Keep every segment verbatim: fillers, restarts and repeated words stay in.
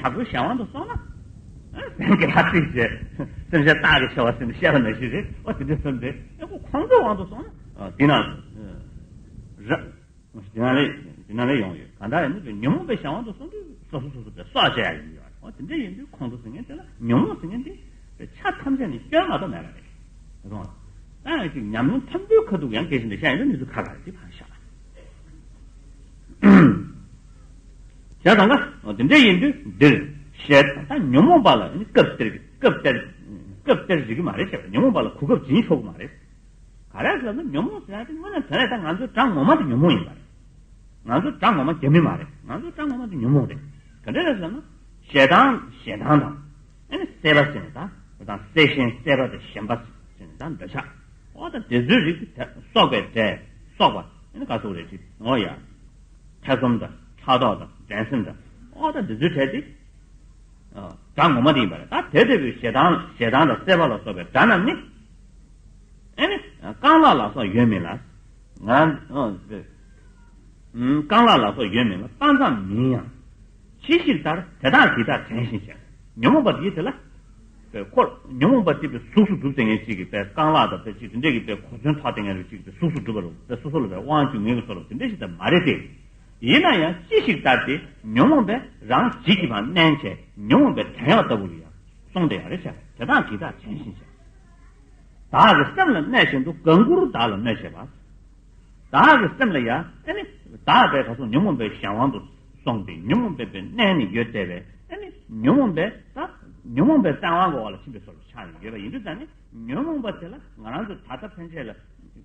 དྲག་པོའི་གཞན་དབང་དུ་སོང་ན། ཨ། སེམས་ཀྱི་ལྷ་ཚིག་བྱས། སེམས་ཅན་སྟག་གི་ཆེ་བ་ཟེར་ནས་བཤད་པ་ནང་བཞིན་རེད། ཨོ་དེ་འདྲ་སེམས་དེ་ཨེ་ཁོ་ཁོང་ཚོའི་དབང་དུ་སོང་ན། ཨ། དེ་ན་ར། དེ་ན་ལས་དེ་ན་ལས་ཡོང་ཡོད། གང་ལྟར་ཡིན་ན་ཉོན་མོངས་པའི་གཞན་དབང་དུ་སོང་དུས་སོ་སོ་སོ་སོ་པའི་སྲོག་བཅད་ཡ་ཡིན་ཡོད། ཨོ་དེ་འདྲ་ཡིན་དུས་ཁོང་ཚོ་ཟེར་མཁན་དེ་ལ་ཉོན་མོངས་ཟེར་མཁན་དེ་ཆ་ཐམས་ཅད་ནས་སྐྱོན་མ་གཏོགས་མེད་པ་རེད། རེད་སོང་། ད་ཡང་ཅིག་ཉམས་མྱོང་མཐོན་པོའི་ཁ་ཐུག་ཡང་སྐད་ཆ་འདི་བཤད་ཡིན་དུས་མི་ཚོ་ཁ་ཁ་རེད། ཅིག་ཕར་བཞག་བྱས་ཙང་ཀ། དེ་འདྲ་ཡིན་དུས་འདིར་ཞེ་སྡང་ད་ཉོན་མོངས་པ་ལ་ནི་སྐབས་སྟེར་སྐབས་སྟེར་སྐབས་སྟེར་རིག་གི་མ་རེད་བྱས་པ། ཉོན་མོངས་པ་ལ་གོ་སྐབས་སྦྱིན་ཆོག་གི་མ་རེད། ག་རེ་ཟེར་ན་ཉོན་མོངས་ཟེར་ཡ་དེ་དངོས་གནས་དོན་ལ་ད་ང་ཚོའི་དགྲ་ངོ་མ་དེ་ཉོན་མོངས་ཡིན་པ་རེད། ང་ཚོའི་དགྲ་ངོ་མ་རྒྱ་མི་མ་རེད། ང་ཚོའི་དགྲ་ངོ་མ་དེ་ཉོན་མོངས་རེད། ག་འདྲ་རེད་ཟེར་ན་ཞེ་སྡང་ཞེ་སྡང་དང་། ཨ་ནི་སྲེད་པ་ཟེར་ནས་ད་ང་དང་སྲེད་ཞེན་སྲེད་པ་དང་ཞེན་པ་ཟེར་ནས་ད་འདོད་ཆགས། ཨོ་ད་དེ་ཚོའི་རིགས་དེ་སོགས་པའི་འབྲས་སོགས་པ་ཨ་ནི་ག་སོགས་རེད་ཅིག་ཨོ་ཡ། ཐེ་ཚོམ་དང་ཕྲག་དོག་དང་འགྲན་སེམས་དང་། ཨོ་ད་དེ་ཚོའི་གྲས་དེ་དགྲ་ངོ་མ་དེ་ཡིན་པ་རེད། ད་དེ་ལྟ་བུའི་ཞེ་སྡང་ཞེ་སྡང་དང་སྲེད་པ་ལ་སོགས་པའི་དགྲ་རྣམས་ནི་ཨ་ནི་རྐང་ལག་ལ་སོགས་ཡོད་མིན་ལ། ང་ཨོ། རྐང་ལག་ལ་སོགས་ཡོད་མིན་ལ་དཔའ་མཛངས་མིན་ཡང་། ཅི་ཞིག་ལྟར་དེ་དག་གི་དག་དྲན་ཞིང་བྱ། ཉོན་མོངས་པ་འདི་དེ་ལ། ཁོ་ཉོན་མོངས་པ་འདི་པའི་གཟུགས་སུ་གྲུབ་ཟེར་མཁན་ཅིག་གི་པའི་རྐང་ལག་དང་པའི་ཅིག་དེ་འདྲས་ཀྱི་པའི་གོ་མཚོན་ཐོགས་དེ་ངན་རུ་ཅིག་པའི་གཟུགས་སུ་གྲུབ་པ་རུ་པའི་སོ་སོ་ལ་པའི་དབང་བསྒྱུར་ངེས་ཀྱི་སོ་ལ་དེ་འདྲས་ཞིག་ད་མ་རེད་དེ། ཡིན་ན་ཡང་ཅི་ཞིག་ལྟར་ཏེ་ཉོན་མོངས་པས་རང་བྱིས་ཀྱི་བར་མནན་བྱས་ཉོན་མོངས་པའི་བྲན་གཡོག་ལྟ་བུ་ལ་ཡང་སོང་སྟེ་ཡང་རེ་བྱ་དེ་དག་གི་དག་དྲན་ཞིང་བྱ། བདག་གི་སེམས་ལ་གནས་བཞིན་དུ་དགའ་མགུར་བདག་ལ་གནོད་བྱེད་པ། བདག་གི་སེམས་ལ་ཡང་ཨ་ནི་བདག་པའི་ག་སོགས་ཉོན་མོངས་པའི་གཞན་དབང་དུ་སོང་སྟེ་ཉོན་མོངས་པའི་པའི་གནས་ནི་ཡོད་བསྡད་པས་ཨ་ནི་ཉོན་མོངས་པའི་ད་ཉོན་མོངས་པའི་བཙན་དབང་གི་འོག་ལ་ཕྱིན་པའི་བཟོ་ལ་ཆགས་ནས་ཡོད་པ་ཡིན་དུས་ད་ནི་ཉོན་མོངས་པ་དེ་ལ་ང་རང་ཚོ་ད་ལྟ་ཕན་ཆད་ལ་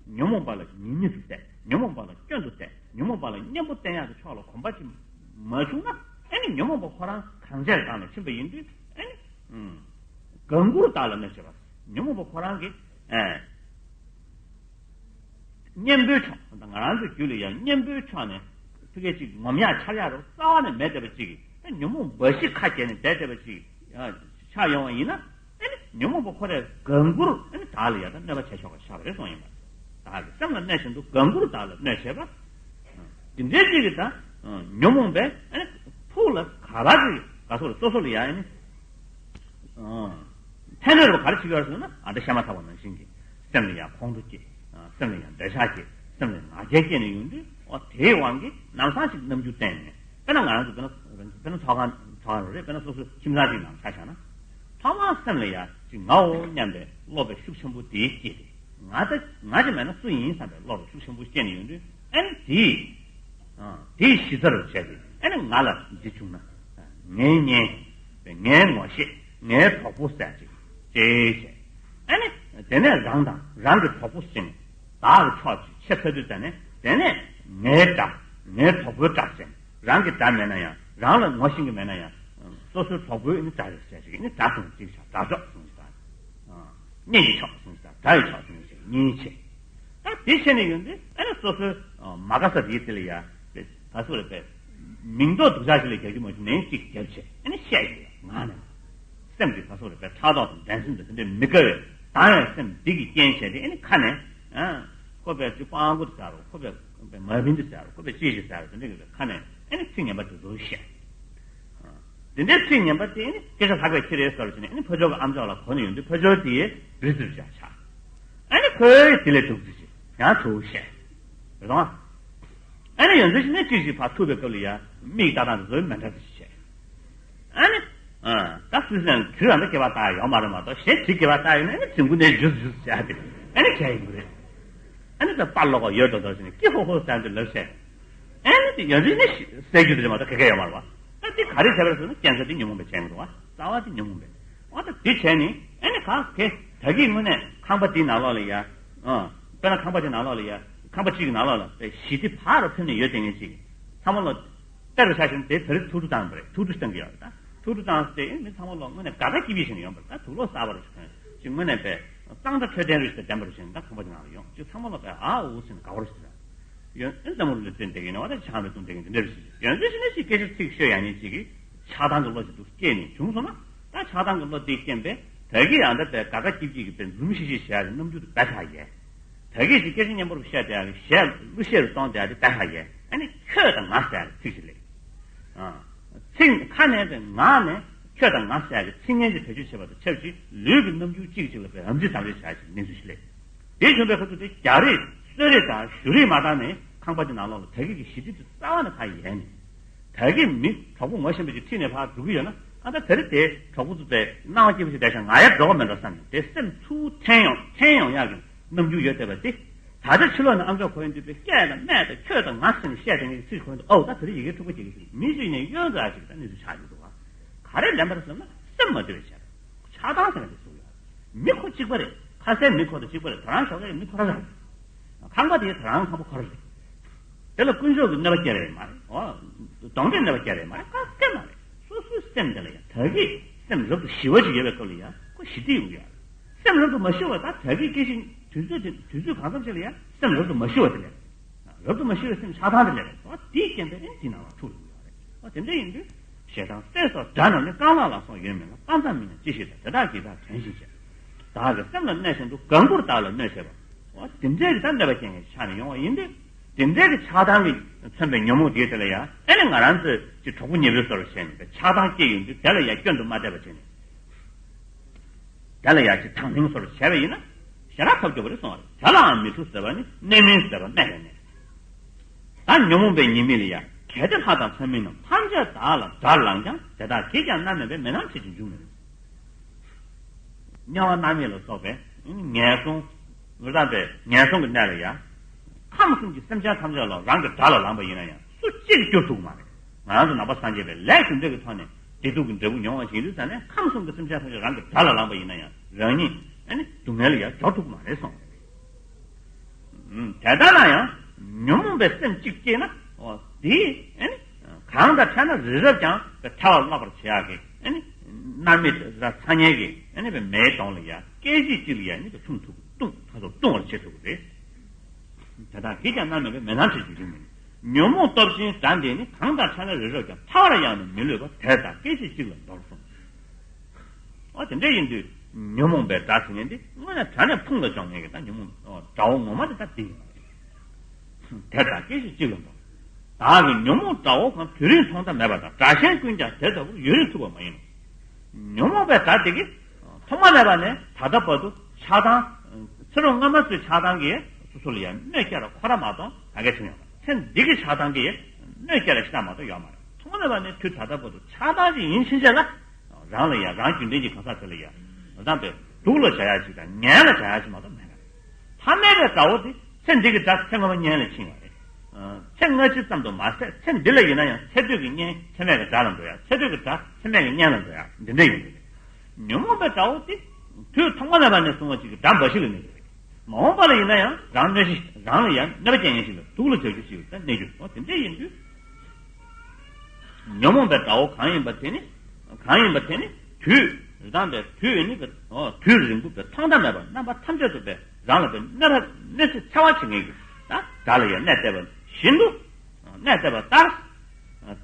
ཉོན་མོངས་པ་ལ་ཉེས་དམིགས་སུ་བལྟས། ཉོན་མོངས་པ་ལ་སྐྱོན་དུ་བལྟས། ཉོན་མོངས་པ་ལ་གཉེན་པོ་བསྟེན་ཡག་གི་ཕྱོགས་ལ་གོམས་པ་ཅིག་མ་བྱུང་ན་ཨ་ནི་ཉོན་མོངས་པ་ཁོ་རང་གང་བྱས་སྒང་ལ་ཕྱིན་པ་ཡིན་དུས་ཨ་ནི་དགའ་མགུར་བདག་ལ་གནོད་བྱེད་པ། ཉོན་མོངས་པ་ཁོ་རང་གི་ཨ། གཉེན་པོའི་ཕྱོགས། ང་རང་ཚོའི་རྒྱུད་ལ་ཡང་གཉེན་པོའི་ཕྱོགས་ནས་ཕ་གི་ཅིག་ངོམ་ཡག་འཆར་ཡག་རོ་རྩ་བ་ནས་མེད་བསྡད་པ་ཅིག་གིས་ཉོན་མོངས་འབའ་ཞིག་ཁ་གྱེས་ནས་བསྡད་བསྡད་པ་ཅིག་ཆགས་ཡོང་བ་ཡིན་ན་ཨ་ནི་ཉོན་མོངས་པ་ཁོ་རའི་དགའ་མགུར་ཨ་ནི་བདག་ལ་ཡ་ད་གནོད་པ་བྱས་ཆོག་པ་ཆགས་པ་རེད་གསུངས་ཡིན་པ། བདག་གི་སེམས་ལ་གནས་བཞིན་དུ་དགའ་མགུར་བདག་ལ་གནོད་བྱེད་པ། འདི་འདྲའི་ཅིག་གིས་ད་ཉོན་མོངས་པས་ཨ་ནི་ཕུགས་ལ་ག་པར་གྱི་ག་སོགས་སོ་སོ་ལ་ཡ་ཨ་ནི། ཕན་གནོད་རུ་ག་རེ་བྱེད་ཀྱི་ཡོད་ཟེར་ན་ཨ་འདྲ་བཤད་མ་ཐག་པ་ནང་བཞིན་གྱི་སེམས་ལ་ཡང་ཁོང་ཁྲོ་སྐྱེ། སེམས་ལ་ཡང་འདོད་ཆགས་སྐྱེ། སེམས་ལ་ང་རྒྱལ་སྐྱེ་ནས་ཡོང་དུས་ཨོ་དེའི་དབང་གིས་ལམ་སང་ཞིག་རྣམ་འགྱུར་བསྟན་ནས་དཔེར་ན་ང་རང་ཚོ་དཔེར་ན་དཔེར་ན་ཚོགས་ཁང་ཚོགས་ཁང་རུ་རེད། དཔེར་ན་སོ་སོའི་ཁྱིམ་ཚང་ཅིག་ནང་ཆ་བཞག་ན་ཐོག་མར་སེམས་ལ་ཡང་ཅིག་ངའོ་སྙམ་པའི་བློ་བའི་ཤུགས་ཆེན་པོ་དེ་སྐྱེས་ཏེ་ང་ད་ང་ཅིག་མེད་ན་སུ་ཡིན་བསམ་པའི་བློ་རུ་ཤུགས་ཆེན་པོ་སྐྱེས་ནས་ཡོང་དུས་ཨ་ནི་དེས། དེའི་གཞི་རྩ་རུ་བྱས་ཏེ་ཨ་ནི་ང་ལ་འདི་བྱུང་ན། ངའི་གཉེན། ངའི་ངོ་ཤེས། ངའི་གྲོགས་པོ་ཟེར་ཅིག་ཅེས་བྱས། ཨ་ནི་དེ་ནས་རང་དང་རང་གི་གྲོགས་པོ་ཟིན། བདག་གི་ཕྱོགས་ཅིག་ཆེ་ཚ་དུས་ད་ནས་དེ་ནས་ངའི་དགྲ། ངའི་གྲོགས་པོའི་དགྲ་ཟིན། རང་གི་དགྲ་མེད་ན་ཡང་རང་ལ་ངོ་ཤེས་ཀྱི་མེད་ན་ཡང་སོ་སོའི་གྲོགས་པོའི་ཨ་ནི་དགྲ་རེད་ཟེར་ཅིག་ཨ་ནི་དགྲ་ཟིན་ཅིག་བྱ་དགྲ་ཕྱོགས་ཟིན་ཅིག་དང་། གཉེན་གྱི་ཕྱོགས་ཟེར་ནས་དགྲ་ཡི་ཕྱོགས་ཟེར་ནས་གཉིས་ཕྱེ། ད་དེ་བྱས་ནས་ཡོང་དུས་ཨ་ནི་སོ་སོའི་མ་དགའ་ས་དེའི་དེ་ལ་ཡ་ད་སུ་རེད་པས། མིང་འདོགས་སྡུག་ཅག་ཞིག་ལ་རྒྱག་རྒྱུ་མ་བྱུང་ནས་གཅིག་རྒྱབ་བྱས་ཨ་ནི་བཤད་ཀྱི་ཡོད་ངག་ནས། སེམས་ཀྱི་ད་སུ་རེད་པས་ཕྲག་དོག་དང་འགྲན་སེམས་དང་དེ་འདྲའི་མི་དགའ་བའི་ད་ཡང་སེམས་སྡིག་གི་རྐྱེན་བྱས་ཏེ་ཨ་ནི་ཁ་ནས་ཁོ་པས་ཅིག་སྤང་གུ་དུ་ཟ་རོགས་ཁོ་པས་མ་བིན་དུ་ཟ་རོགས་ཁོ་པས་ཅི་ཞིག་ཟ་རོགས་དེ་འདྲའི་ཁ་ནས་ཨ་ནི་ཚིག་ངན་པ་དེ་ཚོ་བཤད། འདི་འདྲའི་ཚིག་ངན་པ་དེ་ནི་སྐད་ཆ་ལྷག་པའི་ཁྱི་རེད་ཟེར་བ་ཞིག་ནི་ཨ་ནི་ཕ་ཇོ་གི་ཨམ་ཅོག་ལ་གོ་ནས་ཡོང་དུས་ཕ་ཇོ་དེ་བུ་ཙིར་བྱ་ཆགས། ཨ་ནི་ཁོས་དེ་ལས་སྡུག་ཙི་ཞིག་ཡང་ཚུར་བཤད། རེད་དང་། ཨ་ནི་ཡོང་ཚུལ་ཞིག་ནི་གཅིག་ཞིག་ཕར་ཐུག་པའི་སྐབས་ལ་ཡ་མིག་ལྟ་སྟངས་དེ་ཚོ་མི་འདྲ་ཙི་ཞིག་བྱས། ཨ་ནི། ད་སུས་ཟེར་ན་དུས་རང་ད་སྐྱེ་བ་བཏགས་ཡོད་མ་རེད་མ་གཏོགས་གཞན་དེ་སྐྱེ་བ་བཏགས་ཡོད་ན་ཨ་ནི་རྫིང་བུ་ནས་བཞུར་བཞུར་བྱས་ཏེ་ཨ་ནི་གལ་ཡིན་པ་རེད། ཨ་ནི་ད་པར་ལོག་ག་ཡོད་དོ་དོ་ཟེར་ནས་ཀི་ཧོ་ཧོ་ཟེར་འདི་ལབ་བྱས། ཨ་ནི་དེ་ཡང་རིག་ནི་ཟེར་རྒྱུ་དེ་རེད་མ་གཏོགས་ག་གེ་ཡོད་མ་རེད་བ། ད་དེ་ག་རེ་བྱས་པ་རེད་ཟེར་ན་སྐྱེ་ས་དེ་ཉོན་མོངས་པའི་བྱས་ཡོད་རེད་བ། རྩ་བ་དེ་ཉོན་མོངས་པའི། འོ་ད་དེ་བྱས་ནི་ཨ་ནི་ག་གེ་ད་གིན་དངོས་གནས་ཁང་པ་དེའི་ནང་ལོགས་ལ་ཡ། ཨ། དཔེར་ན་ཁང་པ་དེའི་ནང་ལོགས་ལ་ཡ། ཁང་པ་གཅིག་གི་ནང་ལོགས་ལ་དཔེ་ཞི་བདེ་ཕར་རུ་ཕེབས་ནས་ཡོད་དེ་ངེས་ཅིག་ཚང་མ་ལོ། དཔེ་རུ་ཆ་བཞག་ན་དེ་དེ་རིང་ཐུགས་སྤྲོ་བཏང་པ་རེད། ཐུགས་སྤྲོ་བཏང་གི་ཡོད་རེད་ད། ཐུགས་སྤྲོ་བཏང་སྟེ་མི་ཚང་མ་ལོ་དངོས་གནས་དགའ་དགའ་སྐྱིད་སྐྱིད་བྱས་ནས་ཡོང་པ་རེད་ད། དུག་ལོག་གསར་པ་རུ་ཞིག་ཐོན་ཅིག་དངོས་གནས་དཔེ་གཙང་སྦྲ་འཕྲོད་བསྟེན་རུ་ཞིག་དང་ལྡན་པ་རུ་ཞིག་ད་ཁང་པ་དེ་ནང་ལ་ཡོང་ཅིག་ཚང་མ་ལོ་དཔེ་ཨ་འུ་ཟེར་ནས་དགའ་བོ་རུ་ཞིག་ཡོད། ཨེ་འཛམ་བུ་གླིང་ལ་སྤྲིན་བསྡད་ཀྱི་ཡིན་ན་བ་ད་ཆང་རེ་བཏུང་བསྡད་ཀྱི་འདི་འདྲ་རུ་ཞིག་ཡོང་དུས་ཞིག་ན་ཞིག་སྐད་ཆ་ཚིག་ཤོད་ཡང་ཉིན་ཅིག་གིས་ཆགས་སྡང་གི་བློ་ཞིག་འདུག་སྐྱེས་ནས་བྱུང་སོང་ན་ད་ཆགས་སྡང་གི་བློ་དེ་སྐྱེས་པས་ད་གིན་ཡང་ད་དཔེ་དགའ་དགའ་སྐྱིད་སྐྱིད་ཀྱི་དཔེ་འཛུམ་ཤིག་ཤིག་བྱས་ཡག་གི་རྣམ་འགྱུར་དེ་བས་ཁག་ཡས། ད་གིན་ཞིག་སྐད་ཆ་སྙན་པོ་རུ་བཤད་བསྡད་ཡག་གི་གཞས་གླུ་གཞས་རུ་གཏོང་བསྡད་ཡག་དེ་བས་ཁག་ཡས། ཨ་ནི་ཁྱོད་དང་ང་ཟེར་ཡག་གི་ཚིག་ཞིག་སླེབས། ཨ། ཚིག་ ཁ་ནས་དེ་ངག་ནས་ཁྱོད་དང་ང་ཟེར་ཡག་གི་ཚིག་ངན་གྱི་བེད་སྤྱོད་བྱེད་པ་དང་ཆབས་ཅིག་ལུས་ཀྱི་རྣམ་འགྱུར་གཅིག་གཅིག་ལ་དཔེ་ཨམ་ཆི་ཙམ་རེ་བྱ་ཞིག་གནས་ཚུལ་ཞིག་སླེབས། དེ་བྱུང་བའི་ཁ་ཐུག་དེ་རྒྱག་རེས་གསོད་རེས་དང་གཞུ་རེས་མ་བཏང་ནས་ཁང་པ་དེ་ནང་ལོགས་ལ་ད་གི་གི་ཞི་བདེ་དེ་རྩ་བ་ནས་ཕར་ཡལ་ནས། ད་གི་མི་གྲོགས་པོ་ངོ་ཤེས་པ་ཅིག་ཁྲིད་ནས་ཕར་འགྲོ་གི་ཡོད་ན། ཨ་ད་དེ་རིང་དེ་གྲོགས་པོ་ཚོ་དཔེ་སྣང་བ་སྐྱིད་པོ་ཞིག་བསྡད་ཤག་ང་ཡར་འགྲོ་གི་མེད་འགྲོ་བསམ་ནས་དེ་སེམས་ཚུར་འཐེན་ཡོང་འཐེན་ཡོང་ཡག་གི་རྣམ་འགྱུར་ཡོད་བསྡད་པ་དེ། ད་ལྟ་ཕྱི་ལོགས་ནས་ཨམ་ཅོག་གོ་ཡོང་དུས་དཔེ་སྐད་དང་སྨད་དང་ཁྱོད་དང་ང་ཟེར་ནས་བཤད་དེ་ངས་ཚིག་གོ་ཡོང་དུས་ཨོ་ད་དེ་རིང་ཡི་གེ་འཁྲུག་པོ་སྐྱེ་གི་ཞིག་མི་གཅིག་ནས་གཡོལ་འགྲོ་ཡག་ཞིག་ད་གནས་ཚུལ་ཆགས་ཡོང་འདུག་ག་ག་རེ་ལན་པ་རེད་ཟེར་ན་སེམས་མ་བདེ་བའི་ཆེད། ཆགས་སྡང་ཟེར་ན་དེ་ཚོ་ཡོད། མི་ཁོ་གཅིག་པ་རེད། ཁ་སའི་མི་ཁོ་དང་གཅིག་པ་རེད། དེ་རང་ཞོགས་ཀའི་མི་ཁོ་རང་རེད། ཁང་པ་དེ་དེ་རང་ཁང་པ་ཁོ་རང་རེད། དེ་ལ་དཀོན་མཆོག་གི་གནོད་པ་སྐྱེལ་རེད་མ་རེད། ཨོ། གདོན་འདྲེ་གནོད་པ་སྐྱེལ་རེད་མ་རེད། ག་སྐད་མ་རེད། སོ་སོའི་སེམས་དེ་ལ་ཡང་ད་གི་སེམས་རབ་ཏུ་ཞི་བ་ཅིག་ཡོད་པའི་སྐབས་ལ་ཡང་ཁོ་ཞི་བདེ་ཡོང་ཡོད་རེད། སེམས་རབ་ཏུ་མ་ཞི་བ་ད་ད་གི་སྐད་ཅིག་དུས་ཚོད་དེ་དུས་ཚོད་གང་འཚམ་ཞིག་ལ་ཡང་སེམས་རབ་ཏུ་མ་ཞི་བ་དེ་ལས། རབ་ཏུ་མ་ཞི་བའི་སེམས་ཆགས་སྡང་དེ་ལས་རེད། ཨོ་དེའི་རྐྱེན་པས་ཨེ་འདི་ནང་ལ་འཁྲུག་ཡོང་ཡོད་རེད། ཨོ་དེ་འདྲ་ཡིན་དུས་ཞེ་སྡང་རྩེ་སོགས་དགྲ་རྣམས་ནི། རྐང་ལག་ལ་སོགས་ཡོད་མིན་ལ། དཔའ་མཛངས་མིན་ན་ཅི་ཞིག་དང་། དེ་དག་གིས་བདག་དྲན་བཞིན་བྱེད། བདག་གི་སེམས་ལ་གནོད་བཞིན་དུ། གང་བུར་བདག་ལ་གནོད་བྱེད་པ། ཨོ་དེ་འདྲའི་གི་ད་གནོད་པ་ཅན་གྱི་ཆ་ནས་ཡོང་བ་ཡིན་དུས། དེ་འདྲའི་གི་ཆགས་སྡང་གིས་མཚོན་པའི་ཉོན་མོངས་དེའི་དེ་ལ་ཡང་ཨེ་ནི་ང་རང་ཚོས་ཀྱི་གྲོགས་པོ་ཉེ་བོའི་བཟོ་འདྲ་བྱས་ནས་ཆགས་སྡང་སྐྱེ་ཡོང་དུས་དེ་ལ་ཡང་སྐྱོན་དུ་མ་བལྟས་པ་བྱས་ནས། དེ་ལ་ཡང་ཅིག་དང་ལེན་སོར་བྱས་པ་ཡིན་ན་ཞེ་དྲག་ཐབས་སྐྱོ་བ་རེད་གསུངས་པ་རེད། དེ་ལའང་མི་འཁྲུགས་ཟེར་བ་ནི་གནས་མིན་ཟེར་བ་སྨད་ནས་གནས། ད་ཉོན་མོངས་པའི་ཉེས་དམིགས་ལ་ཡང་གལ་ཏེ་ལྷ་དང་ལྷ་མིན་རྣམས། ཐམས་ཅད་བདག་ལ་དགྲར་ལངས་ཀྱང་། དེ་དག་གིས་ཀྱང་མནར་མེད་པའི་མེ་ནང་མཆེད་ཅིང་འཇུག་མི་ནུས། དམྱལ་བ་མནར་མེད་ལ་སོགས་པའི་ངན་སོང་། འོ་ད་པའི་ངན་སོང་གི་གནས་ལ་ཡང་། ཁམས་གསུམ་གྱི་སེམས་ཅན་ཐམས་ཅད་ལ་རང་གི་དགྲ་ལ་ལངས་པ་ཡིན་ན་ཡང་སུ་གཅིག་སྐྱུར་ཐུབ་ཀྱི་མ་རེད། ང་རང་ཚོ་ནང་པ་སངས་རྒྱས་པའི་ལས་རྒྱུ་འབྲས་ཀྱི་ཐོག་ནས་བདེ་སྡུག་གི་འབྲས་བུ་མྱོང་བ་ཞིག་ཡིན་དུས་ཙང་ནས་ཁམས་གསུམ་གྱི་སེམས་ཅན་ཐམས་ཅད་རང་གི་དགྲ་ལ་ལངས་པ་ཡིན་ན་ཡང་རང་ཉིད་ཨ་ནི་སྡུག་བསྔལ་ལ་ཡང་སྦྱོར་ཐུབ་ཀྱི་མ་རེད་གསུངས། ཨུམ། དེ་ལྟར་ན་ཡང་ཉོན་མོངས་པའི་སེམས་གཅིག་སྐྱེས་ན། ཨོ་དེ་ཨ་ནི་གང་དང་ཕྲད་ན་རི་རབ་ཀྱང་ཐལ་བར་བརླག་པར་བྱེད་ཡག་གི་ཨ་ནི་མནར་མེད་ཚ་ཚ་དམྱལ་གྱི་ཨ་ནི་མེའི་དོང་ལ་ཡང་སྐད་ཅིག་གཅིག་ལ་ཡང་ནི་ལྟུང་ཐུབ་ལྟུང་ཐ་ཚོ་ལྟུང་བར་བྱེད་ཐུབ་ཀྱི་རེད། དེ་དག་གིས་ཀྱང་མནར་མེད་པའི་མེ་ནང་མཆེད་ཅིང་འཇུག་མི་ནུས། ཉོན་མོངས་སྟོབས་ཆེན་དགྲ་འདི་ནི། གང་དང་ཕྲད་ན་རི་རབ་ཀྱང་། ཐལ་བར་ཡང་ནི་མི་ལུས་པ། དེར་བདག་སྐད་ཅིག་གཅིག་ལ་འདོར་གསུངས། ཨོ་དེ་འདྲ་ཡིན་དུས་ཉོན་མོངས་པའི་དགྲ་ཟེར་མཁན་འདི་དངོས་གནས་དྲང་གནས་ཕུང་ལ་འཇོག་མཁན་གྱི་ད་ཉོན་མོངས་དགྲ་བོ་ངོ་མ་དེ་ད་འདི་ཡིན་པ་རེད། དེར་བདག་སྐད་ཅིག་གཅིག་ལ་འདོར། བདག་གིས་ཉོན་མོངས་དགྲ་བོ་གང་། དུས་རིང་ཐོག་མཐའ་མེད་པ་དང་། དགྲ་གཞན་ཀུན་ཀྱང་དེ་ལྟ་བུར། ཡུན་རིང་ཐུབ་པ་མ་ཡིན་ནོ། ཉོན་མོངས་པའི་དགྲ་དེ་གིས་ཐོག་མ་མེད་པ་ནས་ད་ལྟ་བར་དུ་ཆགས་སྡང་། ཚེ་རབས་སྔ་མ་ཚོའི་ཆགས་སྡང་གིས་སོ་སོ་ལ་ཡང་གནོད་སྐྱེལ་བ་ཁོ་རང་མ་གཏོགས་ག་གེ་བྱུང་ཡོད་མ་རེད། ཚེ་འདི་གི་ཆགས་སྡང་གིས་གནོད་སྐྱེལ་བ་ཞིག་མ་གཏོགས་ཡོད་མ་རེད། ཐོག་མ་མེད་པ་ནས་དུས་ད་ལྟ་བར་དུ་ཆགས་སྡང་ཞིག་ཡིན་ཕྱིན་ཆད་ལ། རང་ལ་ཡང་རང་རྒྱུད་འདྲེན་གྱི་གང་ཟག་དེ་ལ་ཡང་། ད་ལྟ་སྡུག་ལ་བྱ་ཡག་ཅིག་དང་ངན་ལ་བྱ་ཡག་ཅིག་མ་གཏོགས་མེད་པ་རེད། ཐ་མལ་པའི་དགྲ་བོ་དེ་ཚེ་འདི་གི་དགྲ་ཚེ་སྔ་མ་གཉེན་ལ་ཕྱིན་པ་རེད། ཚེ་སྔ་ཕྱི་ཙམ་དུ་མ་ཟད་ཚེ་འདི་ལ་ཡིན་ན་ཡང་ཚེ་སྟོད་ཀྱི་གཉེན་ཚེ་སྨད་ཀྱི་དགྲ་ལ་འགྲོ་ཡག་ཚེ་སྟོད་ཀྱི་དགྲ་ཚེ་སྨད་ཀྱི་གཉེན་ལ་འགྲོ་ཡག་འདི་འདྲ་ཡོང་གི་རེད། ཉོན་མོངས་པའི་དགྲ་བོ་དེ་དུས་ཐོག་མ་མེད་པ་ནས་བཟུང་བ་ཅིག་གི་དགྲ་འབའ་ཞིག་ལ་གནས་ཀྱི་རེད། མ་འོངས་པ་ལ་ཡིན་ན་ཡང་རང་གནོད་གཞི་རང་ལ་ཡང་གནོད་པ་ཅན་ཡིན་ཞིག་ལ་སྡུག་ལ་བྱ་རྒྱུ་ཞིག་ལ་གནས་རྒྱུ། འོ་དེ་འདྲ་ཡིན་དུས། ཉོན་མོངས་པའི་དགྲ་བོ་གང་ཡིན་པ་དེ་ནི། གང་ཡིན་པ་དེ་ནི་དུས་རིང་དང་པའི་དུས་ནི་པའི་དུས་རིང་པོ་པའི་ཐོག་མཐའ་མེད་པར་རྣམ་པ་ཐམས་ཅད་དུ་པའི་རང་ལ་པའི་གནོད་པ་གནོད་འཚེ་འཚེ་བ་བྱེད་མཁན་གྱི་ད་དགྲ་ལ་ཡང་གནས་བསྡད་པ་བཞིན་དུ། གནས་བསྡད་པ་ལྟར།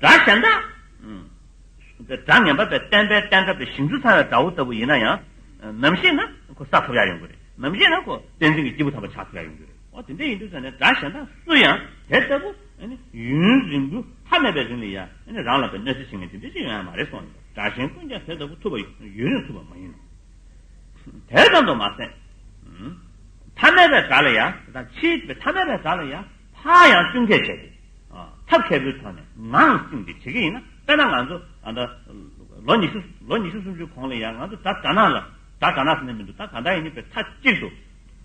དགྲ་གཞན་དག་དགྲ་ངན་པ་པའི་བསྟན་པའི་བསྟན་དགྲ་པའི་ཞིང་བཅུ་ཚང་བའི་དགྲ་བོ་ལྟ་བུ་ཡིན་ན་ཡང་། ནམ་ཞིག་ན་ཁོ་ས་ཐོབ་ཡག་ཡོང་གི་རེད། ནམ་ཞིག་ན་ཁོ་བསྟན་འཛིན་གྱི་སྐྱེས་བུ་ཐོབ་པ་ཆགས་ཐུབ་ཡག་ཡོང་གི་རེད། འོ་དེ་འདྲ་ཡིན་དུས་ཙང་ནས་དགྲ་གཞན་དག་སུ་ཡང་དེ་ལྟ་བུ་ཨ་ནི་ཡུན་རིང་པོ་ཐ་མལ་པའི་རིང་ལ་ཡང་ཨ་ནི་རང་ལ་པའི་གནོད་འཚེ་བྱེད་མཁན་དེ་འདྲ་ཅིག་ཡོང་ཡག་མ་རེད་གསུངས་ཡོད། དགྲ་གཞན་ཀུན་ཀྱང་དེ་ལྟ་བུ་ཐུབ་པ་ཡུན་རིང་ཐུབ་པ་མ་ཡིན་ནོ། དེ་ཙམ་དུ་མ་ཟད། ཐ་མལ་པའི་དགྲ་ལ་ཡང་དང་ཕྱིའི་པའི་ཐ་མལ་པའི་དགྲ་ལ་ཡང་ཕར་ཡང་བསྟུན་མཁས་བྱས་ཏེ། ཐབས་མཁས་པོའི་ཐོག་ནས་ངང་བསྟིམས་ཏེ་བྱེད་ཀྱི་ཡིན་ན། དཔེར་ན་ང་ཚོ་ཨ་ད་ལོ་ཉི་ཤུ་ལོ་ཉི་ཤུ་སུམ་ཅུ་གོང་ལ་ཡང་ང་ཚོ་དགྲ་དགྲ་ནག་ལ་དགྲ་དགྲ་ནག་ཟེར་ནས་མི་འདུག་ད་ག་འདྲ་ཡིན་ནི་པའི་མཐའ་གཅིག་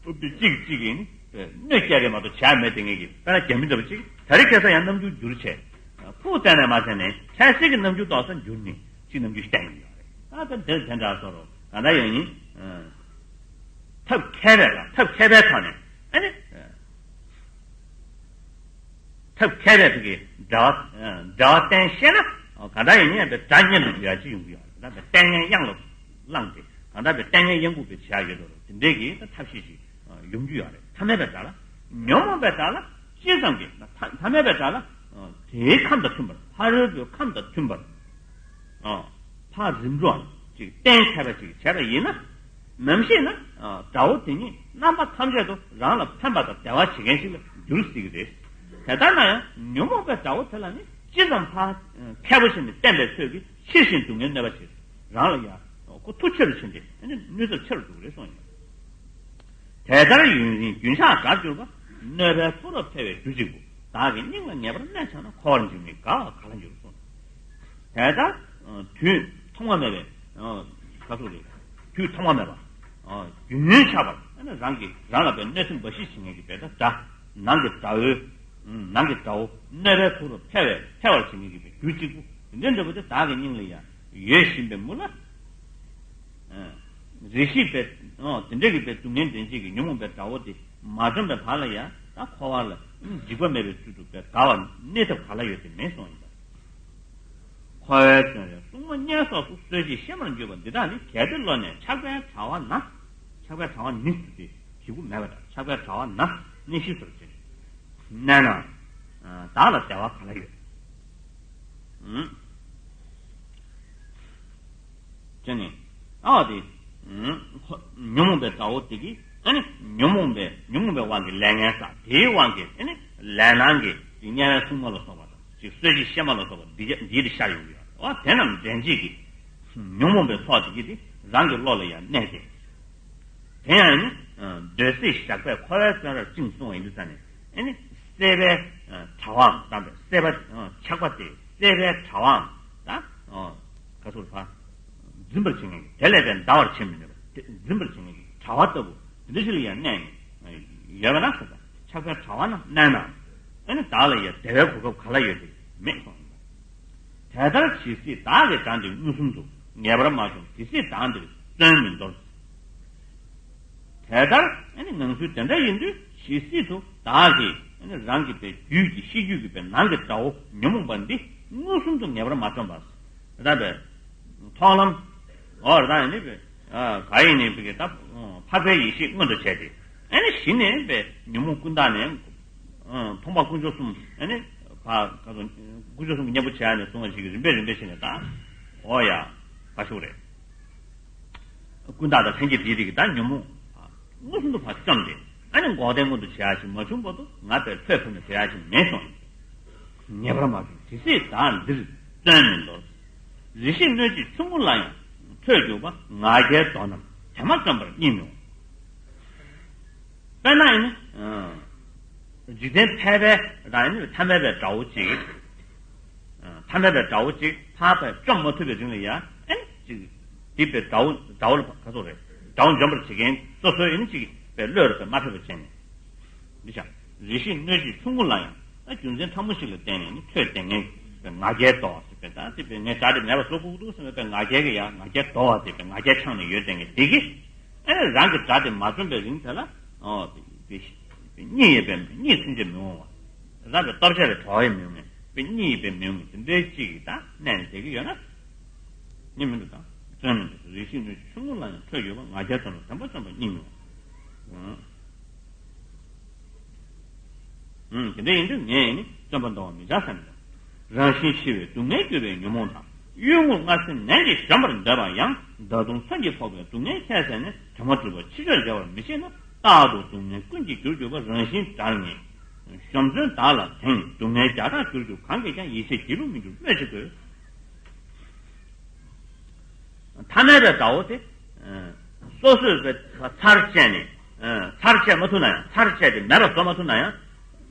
ཏུ་གཅིག་གཅིག་ཡིན་ནི་གནོད་སྐྱེལ་རེད་མ་གཏོགས་བྱ་མེད་དེ་ངེས་ཀྱི་དཔེར་ན་རྒྱ་མི་འདྲ་པོ་གཅིག་ད་རེས་ཁ་སང་ཡང་རྣམ་འགྱུར་འགྱུར་བྱས། ཕུགས་བཙལ་ནས་མ་བཙལ་ནས་འཕྲལ་སེལ་གྱི་རྣམ་འགྱུར་རྟོགས་ས་འགྱུར་ནས་གཅིག་རྣམ་འགྱུར་བསྟན་གྱི་ཡོད་རེད། ད་ལྟ་འདིར་དེ་འདྲ་བཟོ་རོགས་ག་འདྲ་ཡོད་ཡིན། ཐབས་མཁས་པས་ལ་ཐབས་མཁས་པའི་ཐོག་ནས་ཨ་ནི། ཐབས་མཁས་པས་ཕ་གི་འབྲེལ་བ་འབྲེལ་བ་བསྟན་ཤེས་ན་ག་འདྲ་ཡིན་ཡང་པའི་དགྲ་གཉེན་དུ་འགྱུར་ཡ་ཅིག་ཡོང་གི་ཡོད་རེད། ད་ལྟ་ལྟས་ངན་གཡང་ལ་བླངས་ཏེ་གང་ལྟར་པའི་ལྟས་ངན་གཡང་འགུགས་པའི་བྱ་ཡོད་དོ་རུང་དེ་འདྲའི་གི་ད་ཐབས་ཤེས་ཤིག་ཡོང་རྒྱུ་ཡོད་རེད། ཐ་མལ་པའི་དགྲ་ལ། ཉོན་མོངས་པའི་དགྲ་ལ་ཅི་ཙམ་གྱིས་ཐ་ཐ་མལ་པའི་དགྲ་ལ་དེའི་ཁམས་དང་མཐུན་པར་ཕ་རོལ་པོའི་ཁམས་དང་མཐུན་པར་ཕ་རིམ་གྲོ་ཅིག་གཏན་འཁེལ་བ་ཅིག་བྱས་པ་ཡིན་ན། ནམ་ཞིག་ན་དགྲ་བོ་དེ་ཉིད་རྣམ་པ་ཐམས་ཅད་དུ་རང་ལ་ཕན་པ་དང་བདེ་བ་བྱེད་མཁན་ཞིག་ལ་འགྱུར་སྲིད་ཀྱི་རེད། དེ་ལྟར་ན་ཡང་ཉོན་མོངས་པའི་དགྲ་བོ་དེ་ལ་ནི། ཅི་ཙམ་ཕར་མཁས་པོ་བྱས་ནས་བསྟན་པའི་ཚོད་ཀྱིས་ཕྱིར་ཞིང་སྡུག་བསྔལ་གནོད་པ་བྱེད། རང་ལ་ཡང་ཁོ་ཐུགས་ཆེ་རུ་ཕྱིན་ཏེ་གནོད་ཚབས་ཆེ་རུ་འགྲོ་གི་རེད་གསུངས་ཡོད། དེ་ལྟར་ཡུན་རིང་རྒྱུན་ཆགས་དགར་གྱུར་པ། གནོད་པའི་མཐོ་རབ་འཕེལ་བའི་རྒྱུ་གཅིག་པུ། བདག་གི་སྙིང་ལ་ངེས་པར་གནས་བྱས་ན། འཁོར་བར་འཇིགས་མེད་དགའ་བ་ག་ལ་འགྱུར་གསུངས། དེ་ལྟར་དུས་ཐོག་མ་མེད་པའི་ག་ཚོད་རེད། དུས་ཐོག་མ་མེད་པ། རྒྱུན་ཆགས་པར་རང་གི་རང་ལ་པའི་གནོད་སེམས་འབའ་ཞིག་བྱེད་མཁན་གྱི་པའི་ད་དགྲ། ནང་གི་དགྲ་བོའི། ནང་གི་དགྲ་བོ་གནོད་པའི་མཐོ་རུ་འཕེལ་བའི་འཕེལ་བར་བྱེད་མཁན་གྱི་པའི་རྒྱུ་གཅིག་པུ། དེ་འདྲ་འདྲ་པོ་དེ་བདག་གི་སྙིང་ལ་ཡང་ཡོད་བཞིན་པའི་མུ་ལ། རེ་ཞིག་པའི་དེ་འདྲ་གི་པའི་སྡུག་བསྔལ་འདྲེན་བྱེད་ཀྱི་ཉོན་མོངས་པའི་དགྲ་བོ་དེ་མ་བཅོམ་པའི་བར་ལ་ཡང་ད་འཁོར་བ་ལ་འཇིགས་པ་མེད་པའི་ཚུལ་དུ་པའི་དགའ་བ་གནས་ཐབས་ག་ལ་ཡོད་དེ་མེད་གསུངས་ཡིན་པ། འཁོར་བའི་བཙོན་རའི་སྲུང་མ་བསྙེན་སོགས་སུ། གསོད་བྱེད་གཤེད་མར་འགྱུར་བ་འདི་དག་ནི། གལ་ཏེ་བློ་གནས་ཆགས་པའི་དྲ་བ་ན། ཆགས་པའི་དྲ་བ་ནི་ཟེར་ཏེ་ཞེ་དགུ་མེད་པ་དང་། ཆགས་པའི་དྲ་བ་ན་གནས་གཤིས་སུ་བྱེད། གནས་ན་བདག་ལ་བདེ་བ་ག་ལ་ཡོད། ཅེས་ནས། ཨ་དེ། ཉོན་མོངས་པའི་དགྲ་བོ་དེ་གིས་ཨ་ནི་ཉོན་མོངས་པའི་ཉོན་མོངས་པའི་དབང་གིས་ལས་ངན་བསགས། དེའི་དབང་གིས་ཨ་ནི་ལས་སྣང་གི་དམྱལ་བའི་སྲུང་མ་ལ་སོགས་པ་དང་ཅིག་གསོད་བྱེད་གཤེད་མ་ལ་སོགས་པ་འདི་འདིའི་དེ་ཤར་ཡོང་གི་ཡོད། འོ་དེ་རྣམས་འདྲེན་བྱེད་ཀྱི་ཉོན་མོངས་པའི་ཚོགས་དེ་གིས་དེ་རང་གི་བློ་ལ་ཡང་གནས་ཏེ། དེ་ཡང་ནི། འདོད་སྲེད་ཞགས་པས་འཁོར་བའི་བཙོན་རར་བཅིངས་གསུངས་པ་ཡིན་དུས་ཙང་ནས། ཨེ་ནི། སྲེད་པའི་དྲ་བའམ་དང་པའི་སྲེད་པ། ཆགས་པ་དེ་སྲེད་པའི་དྲ་བའམ་ད། ག་ཚོད་ཕ། འཛིན་པར་བྱེད་མཁན་གྱི་དེ་ལས་ཀྱང་འདའ་བར་བྱེད་མི་ནུས་པ་དེ་འཛིན་པར་བྱེད་མཁན་གྱི་དྲ་བ་ལྟ་བུ་དེ་འདྲ་ཞིག་ལ་ཡང་གནས་ནས་ཡོད་པ་ན་ཟེར། ཆགས་པའི་དྲ་བ་ན་གནས་ན། ཨེ་ནི་བདག་ལ་ཡང་བདེ་བའི་གོ་སྐབས་ག་ལ་ཡོད་དེ་མེད་གསུངས་ཡིན་པ། དེ་ལྟར་ཇི་སྲིད་བདག་གི་དགྲ་འདི་མངོན་སུམ་དུ་ངེས་པར་མ་བྱུང་། དེ་སྲིད་བདག་འདིར་བརྩོན་མི་འདོར། དེ་ལྟར་ཨ་ནི་ངང་ཚུལ་དེ་འདྲ་ཡིན་དུས་ཇི་སྲིད་དུ་བདག་གིས་ཨ་ནི་རང་གི་པའི་རྒྱུད་ཀྱི་ཤེས་རྒྱུད་ཀྱི་པའི་ནང་གི་དགྲ་བོ་ཉོན་མོངས་པ་འདི་མངོན་སུམ་དུ་ངེས་པར་མ་བཅོམ་པ། རེད་པས། མཐོང་ལམ། འོ་རེད་ད་ཡིན་ནི་པའི་ག་ཡིན་ནི་པའི་ད་འཕགས་པའི་ཡེ་ཤེས་མངོན་དུ་བྱས་ཏེ་ཨ་ནི་གཞི་ནས་པའི་ཉོན་མོངས་ཀུན་བཏགས་ནས། ཨང་། མཐོང་སྤང་དཀོན་མཆོག་གསུམ། ཨ་ནི། ཕ། ག་ཚོད། དཀོན་མཆོག་གསུམ་གྱི་གཉེན་པོ་བྱས་ནས་བཟུང་བ་ཞིག་གིས་རིམ་པས་རིམ་པས་བྱས་ནས་ད། འོ་ཡ། ཁ་ཤུགས་རེད། ཀུན་བརྟགས་དང་ལྷན་སྐྱེས་དེའི་རིགས་ཀྱི་ད་ཉོན་མོངས། མངོན་སུམ་དུ་ཕར་བཅོམ་སྟེ། ཨ་ནི་འགོག་བདེན་མངོན་དུ་བྱེད་ཡ་ཞིག་མ་བྱུང་བར་དུ་ང་དཔེ་ལྷོད་ཕུལ་ནས་བསྡད་ཡ་ཞིག་མེད་གསུངས། ངེས་པར་མ་བྱུང་དེ་སྲིད་བདག་འདིར་བརྩོན་མི་འདོར། རེ་ཞིག་གནོད་བྱེད་ཆུང་ངུ་ལ་ཡང་ཁྲོས་གྱུར་པ། ང་རྒྱལ་ལྡོག་རྣམས་དེ་མ་བཅོམ་པར་གཉིད་མི་འོང་། དཔེར་ན་ཡིན་ན། འཇིག་རྟེན་ཕལ་པའི་རང་ཡིན་ན་ཐ་མལ་པའི་དགྲ་བོ་གཅིག་ཐ་མལ་པའི་དགྲ་བོ་གཅིག་ཕར་ཕར་བཅོམ་མ་ཐུབ་པའི་རིང་ལ་ཡང་ཨེ་ནི་གཅིག་དེ་པའི་དགྲ་བོ་དགྲ་བོ་ལ་ག་ཚོད་རེད། དགྲ་བོ་འཇོམས་པར་བྱེད་མཁན་སོ་སོའི་ཡིན་ན་གཅིག་པའི་བློས་རུ་པའི་མ་ཕེབས་པ་བྱས་ནས། འདི་བྱ། རེ་ཞིག་གནོད་བྱེད་ཆུང་ངུ་ལ་ཡང་ད་རྒྱུ་མཚན་ཕྲ་མོ་ཞིག་ལ་བརྟེན་ནས་ནི་ཁྲོས་ལྡང་མཁན་གྱི་ང་རྒྱལ་ལྡོག་པ་ཟེར་བའི་ད་དེ་པའི་ངའི་དགྲ་དེ་མེད་པ་བཟོ་དགོས་འདུག་ཟེར་བའི་ང་རྒྱལ་གྱི་ཡང་ང་རྒྱལ་ལྡོག་པ་དེ་པའི་ང་རྒྱལ་འཆང་ནས་ཡོད་ལྡང་མཁན་དེ་གིས། ཨེ་རང་གི་དགྲ་དེ་མ་བཅོམ་པའི་རིང་དེ་ལ། ཨོ། གཉིད་ཡོད་པའི་གཉིད་ཚུན་ཆད་མི་འོང་བ། རབ་ཏུ་སྟོབས་ཆེ་བའི་གྲོགས་ཡང་མི་འོང་བའི་གཉིད་ཡོད་པའི་མི་འོང་བའི་དེ་འདྲའི་གཅིག་གིས་ད་གནས་ནས་བསྡད་ཀྱི་ཡོད་ན། གཉིད་མི་འདུག་དང་། བརྩོན་མི་འདུག་རེ་ཞིག་གནོད་བྱེད་ཆུང་ངུ་ལ་ཡང་ཁྲོས་གྱུར་པ། ང་རྒྱལ་ལྡོག་རྣམས་དེ་མ་བཅོམ་པར་གཉིད་མི་འོང་། ཨང་། ཨང་། དེ་འདྲ་ཡིན་དུས་ངས་ནི་བརྩོན་པ་འདོར་བར་མི་བྱ་བསམ་ཡང་། རང་བཞིན་འཆི་བའི་སྡུག་བསྔལ་གྱུར་པའི་ཉོན་མོངས་དང་། གཡུལ་ངོར་མངར་ཟས་ནན་གྱིས་གཞོམ་པར་འདོད་པ་ཡང་། ད་དུང་མཚོན་གྱིས་ཕོག་པའི་སྡུག་བསྔལ་ཁྱད་བསད་ནས། དོན་མ་གྲུབ་པར་འཆི་ཆོག་བྱ་བར་མི་ཤེས་ན། རྟག་ཏུ་སྡུག་བསྔལ་ཀུན་གྱི་རྒྱུར་གྱུར་པ། རང་བཞིན་དགྲར་ངེས་གཞོམ་བརྩོན་བདག་ལ་དེང་། སྡུག་བསྔལ་བརྒྱ་ཕྲག་གྱུར་གྱུར་གང་གིས་ཀྱང་། ཡིད་ཆེས་སྒྱིད་ལུག་མི་འགྱུར་སྨོས་ཅི་དགོས། ཐ་མལ་པའི་དགྲ་བོ་དེ། སོ་སོས་པའི་ཚར་བཅད་ནས། ཚར་བཅད་མ་ཐུབ་ན་ཡང་། ཚར་བཅད་དེ་མེད་པར་བཟོ་མ་ཐུབ་ན་ཡང་།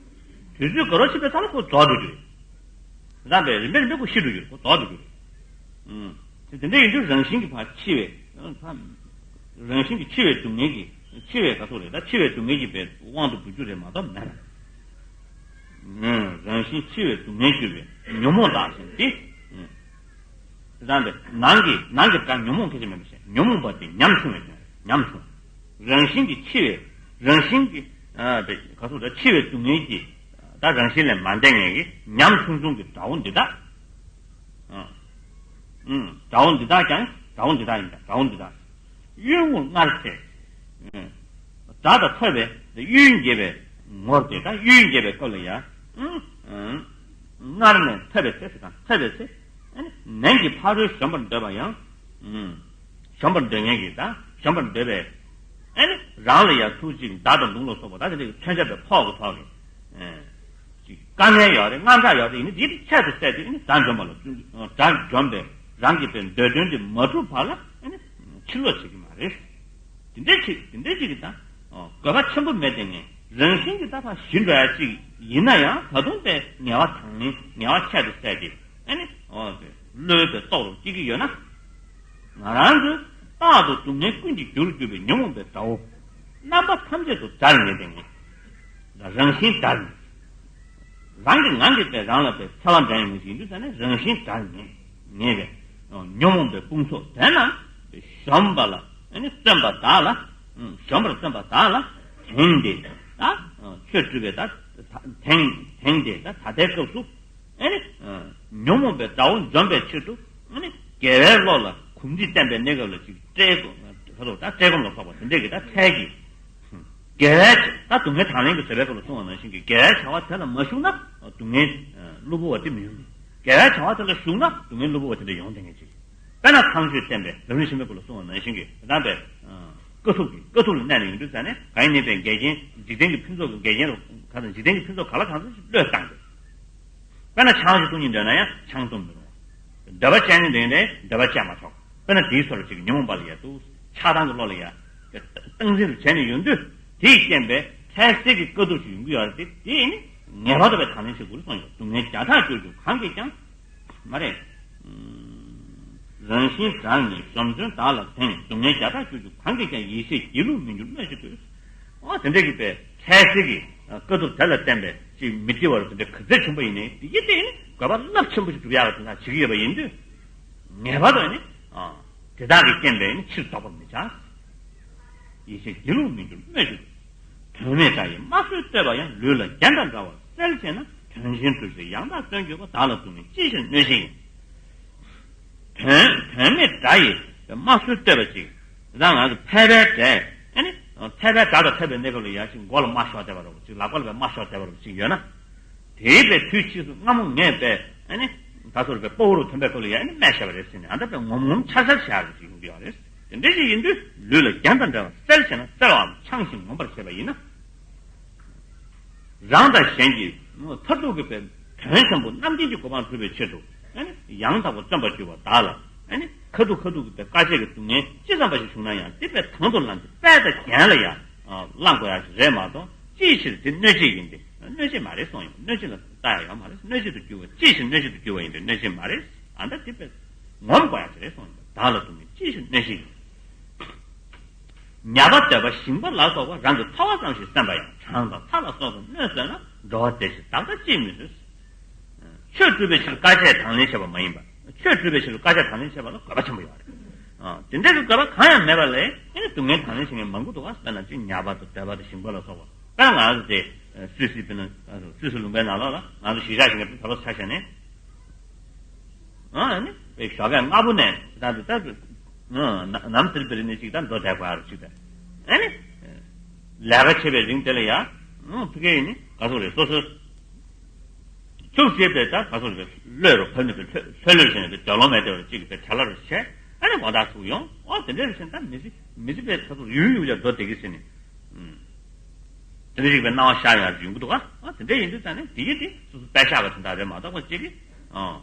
དུས་ཚོད་འགོར་བ་ཕྱིན་པའི་ཐ་ལ་ཁོ་རྫོགས་འགྲོ་རྒྱུ་རེད། རང་པའི་རིམ་པས་རིམ་པས་ཁོ་ཤི་འགྲོ་རྒྱུ་རེད། ཁོ་རྫོགས་འགྲོ་རྒྱུ་རེད། དེ་དེ་འདྲ་ཡིན་དུས་རང་བཞིན་གྱིས་ཕར་འཆི་བའི། རང་བཞིན་གྱིས་འཆི་བའི་སྡུག་བསྔལ་གྱིས། འཆི་བའི་ག་ཚོད་རེད། ད་འཆི་བའི་སྡུག་བསྔལ་གྱིས་པའི་དབང་དུ་འགྲོ་རྒྱུ་རེད་མ་གཏོགས་མེད་པ། རང་བཞིན་འཆི་བའི་སྡུག་བསྔལ་གྱུར་པའི་ཉོན་མོངས་དག་ཞིང་སྟེ། དེ་དང་དེ་ནང་གི་ནང་གི་དགྲ་ཉོན་མོངས་ཁས་ཀྱི་མེད་པ་ཞེས་ཉོན་མོངས་པ་དེ་ཉམ་ཆུང་བའི་དོན། ཉམ་ཆུང་། རང་བཞིན་གྱིས་འཆི་བའི་རང་བཞིན་གྱིས་པའི་ག་ཚོད་ད་འཆི་བའི་སྡུག་བསྔལ་གྱིས་ད་རང་བཞིན་ལས་མ་འདས་མཁན་གྱི་ཉམ་ཆུང་ཆུང་གི་དགྲ་བོ་འདི་དག་དགྲ་བོ་འདི་དག་ཀྱང་དགྲ་བོ་འདི་དག་ཡིན་ཀྱང་དགྲ་བོ་འདི་དག་གཡུལ་ངོར་མངར་ཟས། དགྲ་དང་ཐོབ་པའི་གཡུལ་འགྱེད་པའི་ངོར་དེ་དང་གཡུལ་འགྱེད་པའི་སྐབས་ལ་ཡང་། མངར་ནས་ཐོབ་པའི་ཚེ་ཟེར་དང་ཐོབ་པའི་ཚེ། ནན་གྱིས་ཕ་རོལ་གཞོམ་པར་འདོད་པ་ཡང་། གཞོམ་པར་འདོད་མཁན་གྱི་དང་གཞོམ་པར་འདོད་པའི། རང་ལ་ཡང་ཐུག་ཅིང་མདའ་དང་མདུང་ལ་སོགས་པ་ད་དེ་འདྲའི་མཚོན་ཆ་པའི་ཕོག་གི་ཐོག་གི། ཅིག་ དཀའ་ངལ་ཡོད་རེད། དངངས་སྐྲག་ཡོད་རེད། ཡིན་ན་དེ་ཁྱད་དུ་བསད་དེ་ཨ་ནི་དགྲ་འཇོམས་པ་ལ་བརྩོན། དགྲ་འཇོམས་པའི་རང་གི་པའི་འདོད་དོན་དེ་མ་གྲུབ་བར་ལ་ཨ་ནི་ཕྱིར་ལོག་བྱེད་ཀྱི་མ་རེད། དེ་འདྲའི་ཅིག་དེ་འདྲའི་ཅིག་གི་ད་དགོས་པ་ཆེན་པོ་མེད་དེ། ངས་རང་བཞིན་གྱི་ད་ཕར་ཞི་འགྲོ་ཡ་ཅིག་ཡིན་ན་ཡང་ད་དུང་པའི་ངལ་བ་དང་ལེན། ངལ་བ་ཁྱད་དུ་བསད་དེ་ཨ་ནི་བློའི་པའི་རྟོག་རུ་སྐྱེ་གི་ཡོད་ན། ང་རང་ཚོས་རྟག་ཏུ་སྡུག་བསྔལ་ཀུན་གྱི་རྒྱུར་གྱུར་པའི་ཉོན་མོངས་པའི་དགྲ་བོ། རྣམ་པ་ཐམས་ཅད་དུ་དགྲར་ངེས་ཏེ་ངེས། རང་བཞིན་དགྲར་ངེས། རང་གི་ངང་གིས་པའི་རང་ལ་པའི་འཚེ་བ་འདྲ་ཡིན་ཞིག་ཡིན་དུས་ཙ་ནས་རང་བཞིན་དགྲར་ངེས། ངེས་པའི་ཉོན་མོངས་པའི་དཔུང་ཚོགས་དེ་རྣམས་གཞོམ་པ་ལ་ཨ་ནི་བརྩོན་པ་དག་ལ། གཞོམ་པར་བརྩོན་པ་དག་ལ་དེང་འདི་ད་ཆོས་སྒྲུབ་པའི་ད་དེང་དེང་འདི་ད་ད་ལྟའི་སྐབས་སུ། ཨ་ནི། ཉོན་མོངས་པའི་དགྲ་བོ་འཇོམས་པའི་ཆེད་དུ། ཨ་ནི། དགེ་བའི་བློ་ལ་གུས་བརྩི་བསྟེན་པའི་གནས་སྐབས་ལ་ཅིག་བཀྲེས་སྐོམ། ཁ་དོག་ད་བཀྲེས་སྐོམ་ལ་སོགས་པ་དེ་འདྲས་ཀྱི་ད་འཕྲལ་གྱི། དགེ་བའི་ད་སྡུག་བསྔལ་དང་ལེན་གྱི་བཟོད་པའི་སྐབས་ལ་གསུངས་པ་ནང་བཞིན་གྱི་དགེ་བའི་བྱ་བ་དེ་ལ་མ་ཞུགས་ན་སྡུག་བསྔལ་གློ་བུར་བ་དེ་མི་ཡོང་གི། དགེ་བའི་བྱ་བ་དེ་ལ་ཞུགས་ན་སྡུག་བསྔལ་གློ་བུར་བ་དེ་འདྲ་ཡོང་བསྡད་མཁན་ཅིག། དཔེར་ན་མཚམས་སྦྱོར་བསྟན་པའི་ལམ་རིམ་ཆེན་མོའི་སྐོར་ལ་གསུངས་པ་ནང་བཞིན་གྱི་ད་ལྟ་དཀའ་ཐུབ་ཀྱི་དཀའ་ཐུབ་ལ་གནས་ནས་ཡོང་དུས་ཙ་ནས་གང་ཡིན་ནའི་པའི་འགལ་རྐྱེན་འཇིག་རྟེན་གྱི་ཕུན་ཚོགས་ཀྱི་འགལ་རྐྱེན་རུ་ག་དང་འཇིག་རྟེན་གྱི་ཕུན་ཚོགས་ག་ལ་གང་འཚམ་ཞིག་བློས་བཏང་སྟེ། དཔེར་ན་ཆང་ཞིག་འཐུང་སྙིང་འདོད་ན་ཡང་ཆང་འཐུང་མི་རུང་བ། འདོད་པ་སྐྱེ་སྙིང་འདོད་ནའི་འདོད་པ་སྐྱེ་མ་ཆོག། དཔེར་ན་དེའི་སོར་ཅིག་ཉོན་མོངས་པ་ལ་ཡ་འདུག། ཆགས་སྡང་གི་བློ་ལ་ཡ་སྟངས་འཛིན་རུ་བྱས་ནས་ཡོང་དུས་དེའི་རྐྱེན་པས་འཕྲལ་སེལ་གྱི་དཀའ་ཐུབ་ཅིག་ཡོང་གི་ཡོད་རེད་དེ། དེ་ནི་ངེས་པར་དུ་བའི་དང་ལེན་བྱེད་དགོས་གསུངས་ཡོད། སྡུག་བསྔལ་བརྒྱ་ཕྲག་གཅོད་རྒྱུ་གང་གིས་ཀྱང་། མ་རེད། རང་བཞིན་དགྲར་ངེས་གཞོམ་བརྩོན་དག་ལ་དེང་། སྡུག་བསྔལ་བརྒྱ་ཕྲག་གཅོད་རྒྱུ་གང་གིས་ཀྱང་། ཡེ་ཤེས་སྒྱིད་ལུག་མི་འགྱུར་སྨོས་ཅི་དགོས། ཨོ་དེ་འདྲ་གི་པའི་འཕྲལ་སེལ་གྱི་དཀའ་ཐུབ་དེ་ལ་བརྟེན་པའི་ཅིག་མི་སྐྱེ་བར་དེ་འདྲ་ག་ཚོད་བྱུང་པ་ཡིན་ནའི་དེ་ཡི་སྟེང་ནས་དགོས་པ་རླབས་ཆེན་པོ་ཞིག་སྒྲུབ་ཡག་གི་དོན་དག་བྱེད་ཀྱི་ཡོད་པ་ཡིན་དུས། ངེས་པར་དུ་ནི་དེ་དག་གི་རྐྱེན་པས་ནི་ཕྱིར་ལྡོག་པར་མི་བྱ། ཡེ་ཤེས་སྒྱིད་ལུག་མི་འགྱུར་སྨོས་ཅི་དགོས། དོན་མེད་དགྲ་ཡི་དམར་གསོད་བསྟོད་པ་ཡང་། ལུས་ལ་རྒྱན་དང་འདྲ་བར་གསལ་བྱས་ན། དོན་གཞན་བསྒྲུབ་ཕྱིར་ཡང་དག་བརྩོན་གྱུར་པ། བདག་ལ་སྡུག་བསྔལ་ཅི་ཕྱིར་གནོད་བཞིན་ཡིན། དོན་དོན་མེད་དགྲ་ཡི་དམར་གསོད་བསྟོད་པ་ཅིག། ད་ང་ཚོ་ཕལ་པའི་དགྲས་ཨ་ནི་ཕལ་པའི་དགྲ་དང་ཕལ་པའི་གནས་སྐབས་ལ་ཡ་ཅིག་མགོ་ལ་དམར་ཤོག་བསྡད་པ་རོ་ཅིག། ལག་པ་ལ་དམར་ཤོག་བསྡད་པ་རོ་ཅིག་ཡོད་ན། དེའི་པའི་དུས་ཕྱིས་སུ་སྔ་མོ་ངས་པའི་ཨ་ནི་ད་སོར་པའི་སྤོ་བོ་རུ་ཐོན་པའི་སྐབས་ལ་ཡ་ཨ་ནི་སྨྲས་བཞག་པ་རེད་ཟེར་ནས། ཨ་ད་པའི་ངོམ་ངོམ་འཆར་འཆར་བྱ་རུ་ཅིག་ཡོང་གི་ཡོད་རེད། དེ་འདྲ་ཞིག་ཡིན་དུས་ལུས་ལ་རྒྱན་དང་འདྲ་བར་གསལ་བྱས་ན། གསལ་བའམ་འཆང་ཞིང་ངོམ་པར་བྱེད་པ་ཡིན་ན། རང་དང་གཞན་གྱི་མཐར་ཐུག་གི་པའི་དོན་ཆེན་པོ་རྣམ་མཁྱེན་གྱི་གོ་འཕང་སྒྲུབ་པའི་ཆེད་དུ་ཨ་ནི་ཡང་དག་པར་བརྩོན་པར་གྱུར་པ་དག་ལ་ཨ་ནི་ཁ་ཐུག་ཁ་ཐུག་གི་པའི་དཀའ་སྤྱད་ཀྱི་སྡུག་བསྔལ་ཅི་ཙམ་པ་ཞིག་བྱུང་ན་ཡང་དེ་པའི་དང་དུ་ལེན་ཏེ་དཔལ་དང་རྒྱན་ལ་ཡང་བླང་དགོས་ཡ་ཞིག་རེད་མ་གཏོགས་ཅིའི་ཕྱིར་དེ་གནོད་བྱེད་ཡིན་ཏེ་གནོད་བྱེད་མ་རེད་གསུངས་ཡོད། གནོད་བྱེད་ལ་ལྟ་ཡ་ཡོད་མ་རེད། གནོད་བྱེད་དུ་གྱུར་པ་ཅིའི་ཕྱིར་གནོད་བྱེད་དུ་གྱུར་པ་ཡིན་ཏེ་གནོད་བྱེད་མ་རེད། ཨ་ད་དེ་པའི་ངོམ་དགོས་ཡ་ཞིག་རེད་གསུངས་ཡོད། བདག་ལ་སྡུག་བསྔལ་ཅིའི་ཕྱིར་གནོད་བཞིན་ཡིན། ཉ་པ་འདོད་པ་ཞིང་པ་ལ་སོགས་པ། རང་གི་ཚོར་བ་ཙམ་ཞིག་སེམས་པ་ཡང་། གྲང་དང་ཚ་ལ་སོགས་པའི་གནོད་བཟོད་ན། འགྲོ་བ་བདེ་ཞིང་བདག་ལྟ་ཅིས་མི་བཟོད། ཆོས་སྒྲུབ་པའི་ཕྱིར་དཀའ་སྤྱད་དང་ལེན་བྱེད་པ་མ་ཡིན་པ། ཆོས་སྒྲུབ་པའི་ཕྱིར་དཀའ་སྤྱད་དང་ལེན་བྱེད་པ་ལ་དགོས་པ་ཆེན་པོ་ཡོད་རེད། ཨ། དེ་འདྲའི་དགོས་པ་གང་ཡང་མེད་པ་ལས་ཨེ་སྡུག་བསྔལ་དང་ལེན་བྱེད་མཁན་མང་པོ་འདུག་ག། དཔེར་ན་ཅིག་ཉ་པ་དང་འདོད་པ་དང་ཞིང་པ་ལ་སོགས་པ། དཔེར་ན་ང་ཚོ་དེ་སུད་སི་དཔེར་ན་སུད་སི་ལུང་པའི་ནང་ལོགས་ལ་ང་ཚོ་གཞིས་ཆགས་ཤིག་ནས་ད་ལོ་ཆ་བཞག་ནས། ཨ་ནི་ཞོགས་ཀས་སྔ་པོ་ནས་ད་དུ་ད་དུ་ནམ་ཟེར་བེ་རི་ནས་ཅིག་ད་འགྲོ་བསྡད་དགོས་ཡ་རུ་ཅིག་ད། ཨ་ནི་ལས་ཀ་བྱེད་པའི་རིང་དེ་ལ་ཡ་ཕ་གི་ཡིན་ནི་ག་ཚོད་རེད། སོ་སོའི་ཐུགས་བྱེད་པའི་ད་ག་ཚོད་རེད། བློས་རུ་ཕབ་ནས་པའི་ལྷོད་ལྷོད་ལྷོད་བྱས་ནས་པའི་དོ་ལོང་མེད་དེ་བ་ཅིག་གི་པའི་བྲེལ་བ་རུ་བྱས། ཨ་ནི་དགོང་དག་ཚུགས་ཡོང་། ཨོ་དེ་འདྲ་རུ་བྱས་ད་མི་ཚེ་མི་ཚེ་པའི་ད་ཚོད་ཡུན་རིང་པོ་ཅིག་འགྲོ་བསྡད་ཀྱི་ཟེར་ནས། དེ་འདྲ་ཞིག་པའི་སྣང་བ་ཤར་ཡོང་ཡོང་གི་འདུག་ག། ཨ་དེ་འདྲ་ཡིན་དུས་ཙང་ནས་དེ་ཡིན་དེ་སོ་སོ་དཔེ་བཞག་པ་དེ་འདྲ་རེད་མ་གཏོགས་པ་གཅིག་གིས་ཨ་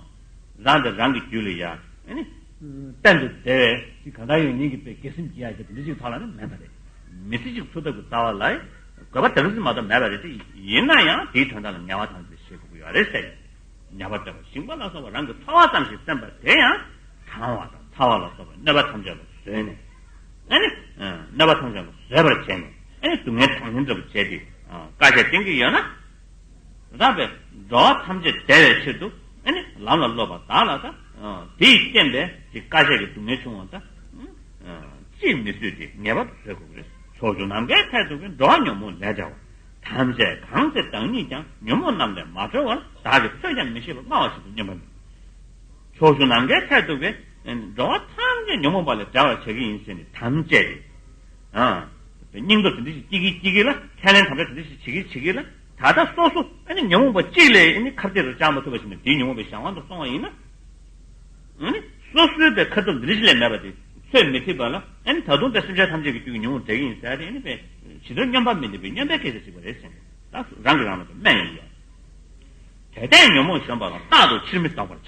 རང་དང་རང་གི་རྒྱུད་ལ་ཡ་ཨ་ནི་གཏན་དུ་བདེ་བའི་ཅིག་གང་ལྟར་ཡང་ཉིད་ཀྱི་པའི་དགེ་སེམས་སྐྱེ་ཡ་གི་དེ་འདྲ་ཞིག་ཐོག་ལ་ནི་མེད་པ་རེད། མི་ཚེ་གཅིག་འཚོ་ཐབས་ཀྱི་རྩ་བ་ལ་དགོས་པ་དེ་རིང་ཙམ་མ་གཏོགས་མེད་པ་རེད་དེ། ཡིན་ན་ཡང་དེའི་དོན་དག་ལ་ངལ་བ་དང་དེ་བྱེད་དགོས་ཀྱི་ཡོད་རེད་ཟེར། ཉ་པ་འདོད་པ་ཞིང་པ་ལ་སོགས་པ་རང་གི་ཚོར་བ་ཙམ་ཞིག་སེམས་པ་དེ་ཡང་གྲང་བ་དང་ཚ་བ་ལ་སོགས་པའི་གནོད་པ་ཐམས་ཅད་ལ་བཟོད་ནས། ཨ་ནི། གནོད་པ་ཐམས་ཅད་ལ་བཟོད་པར་བྱས་ནས། ཨ་ནི་སྡུག་བསྔལ་དང་ལེན་འདྲ་པོ་བྱས་ཏེ། དཀའ་སྤྱད་བསྟེན་གྱི་ཡོད་ན། རགས་པའི་འགྲོ་བ་ཐམས་ཅད་བདེ་བའི་ཕྱིར་དུ། ཨ་ནི་ལམ་ལ་སློབ་པ་དག་ལ་ད། དེས་བསྟན་པའི་དཀའ་སྤྱད་ཀྱི་སྡུག་བསྔལ་ཆུང་བ་ད། ཅིས་མི་བཟོད་དེ་ངེས་པར་དུ་བཟོད་དགོས་ཀྱི་རེད། ཕྱོགས་བཅུ་ནམ་མཁའི་མཐས་གཏུགས་པའི། འགྲོ་བ་ཉོན་མོངས་ལས་བྲལ་བ། ཐམས་ཅད་གང་ཚེ་བདག་ཉིད་ཀྱང་། ཉོན་མོངས་རྣམས་ལས་མ་གྲོལ་བར། བདག་གིས་ཚོད་ཀྱང་མི་ཤེས་པར། སྨྲ་བ་ཞིག་ཏུ་སྙམ་པ་ནི། ཕྱོགས་བཅུ་ནམ་མཁའི་མཐས་གཏུགས་པའི་འགྲོ་བ་ཐམས་ཅད་ཉོན་མོངས་པ་ལས་བྲལ་བར་བྱེད་ཀྱི་ཡིན་ཟེར་ནས་དམ་བཅས་ཏེ། ཨ། སྙིང་སྟོབས་དེ་འདྲ་ཞིག་སྐྱེ་གི་སྐྱེ་གི་ལ། ཁས་ལེན་དམ་བཅའ་དེ་འདྲ་ཞིག་བྱེད་ཀྱི་བྱེད་ཀྱི་ལ། ད་ལྟ་སོ་སོ་ཨ་ནི་ཉོན་མོངས་པ་གཅིག་ལས་ཨ་ནི་ཁ་གཏད་དུ་བཅག་མ་ཐུབ་པ་ཞིག་ནས་དེའི་ཉོན་མོངས་པའི་གཞན་དབང་དུ་སོང་བ་ཡིན་ན། ཨ་ནི་སོ་སོའི་པའི་ཁ་ཐུབ་འདི་འདྲ་ཞིག་ལས་མེད་པ་དེ་ཚོད་མི་ཐིག་པ་ལ། ཨ་ནི་ད་དུང་པའི་སེམས་ཅན་ཐམས་ཅད་ཀྱི་རྒྱུད་ཀྱི་ཉོན་མོངས་འདྲེས་ཀྱི་ཡིན་ཟེར་ཏེ། ཨ་ནི་པའི་ཇི་ལྟར་སྙོམས་པར་མི་འདོད་པའི་སྙོམས་པའི་སྐད་ཆ་ཞིག་པ་རེད་ཟེར་ནས། ད་རང་གིས་རང་ལ་པའི་སྨྲས་ཡོང་གི་ཡོད། དེ་ལྟར་ཉོན་མོངས་གཞོམ་པ་ལ། རྟག་ཏུ་ཕྱིར་མི་ལྡོག་པར་བྱ།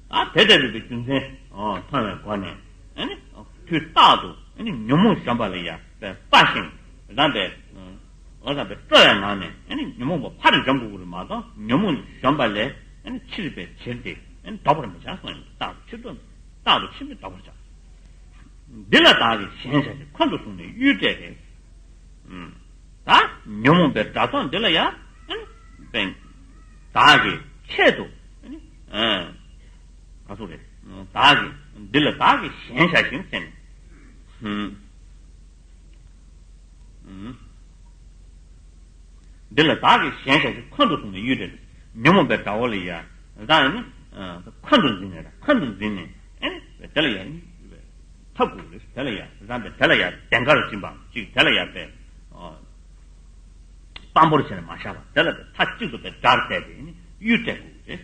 ཨ་དེ་ལྟ་བུའི་རྒྱུ་མཚན་མཐོང་བའི་སྒོ་ནས་ཨ་ནི་དུས་རྟག་ཏུ་ཨ་ནི་ཉོན་མོངས་གཞོམ་པ་ལ་ཡ་དཔའ་ཞིང་རངས་པའི་འོ་རངས་པའི་སྤྲོ་བའི་ངང་ནས་ཨ་ནི་ཉོན་མོངས་པ་ཕར་འཇོམས་དགོས་ཀྱི་རེད་མ་གཏོགས། ཉོན་མོངས་གཞོམ་པ་ལས་ཨ་ནི་ཕྱིར་བའི་ཕྱིར་དེ་ཨ་ནི་ལྡོག་པར་མི་བྱ་གསུངས་ཡོད། རྟག་ཏུ་ཕྱིར་ལྡོག་རྟག་ཏུ་ཕྱིར་མི་ལྡོག་པར་བྱ། འདི་ལ་བདག་གིས་གཞན་བྱ་ཞིང་། འཁོན་དུ་བཟུང་ནས་གཡུལ་བྲལ་ཏེ། ད་ཉོན་མོངས་པའི་དགྲ་ཚོགས་འདི་ལ་ཡ་བདག་གིས་ཆེད་དུ་ག་ཚོད་རེད། བདག་གིས་འདི་ལ་བདག་གིས་གཞན་བྱ་ཞིང་ཟེར་ནས། འདི་ལ་བདག་གིས་གཞན་བྱ་ཞིང་། འཁོན་དུ་བཟུང་ནས་གཡུལ་བྲལ་ཏེ། ཉོན་མོངས་པའི་དགྲ་བོ་ལ་ཡ་བདག་ནི་འཁོན་དུ་འཛིན་ནས། འཁོན་དུ་འཛིན་ནས་དེ་ལ་ཡ་འཐབ་དགོས་རེད། དེ་ལ་ཡ་རངས་པའི་དེ་ལ་ཡ་གདེངས་ཀར་འཛིན་པའམ་ཅིག་དེ་ལ་ཡ་པའི་དཔང་པོར་བྱས་ནས་མ་བཞག་པ། དེ་ལ་པའི་མཐའ་གཅིག་ཏུ་པའི་དགྲར་བལྟས་ཏེ་ནི་གཡུལ་བྲལ་དགོས་རེད།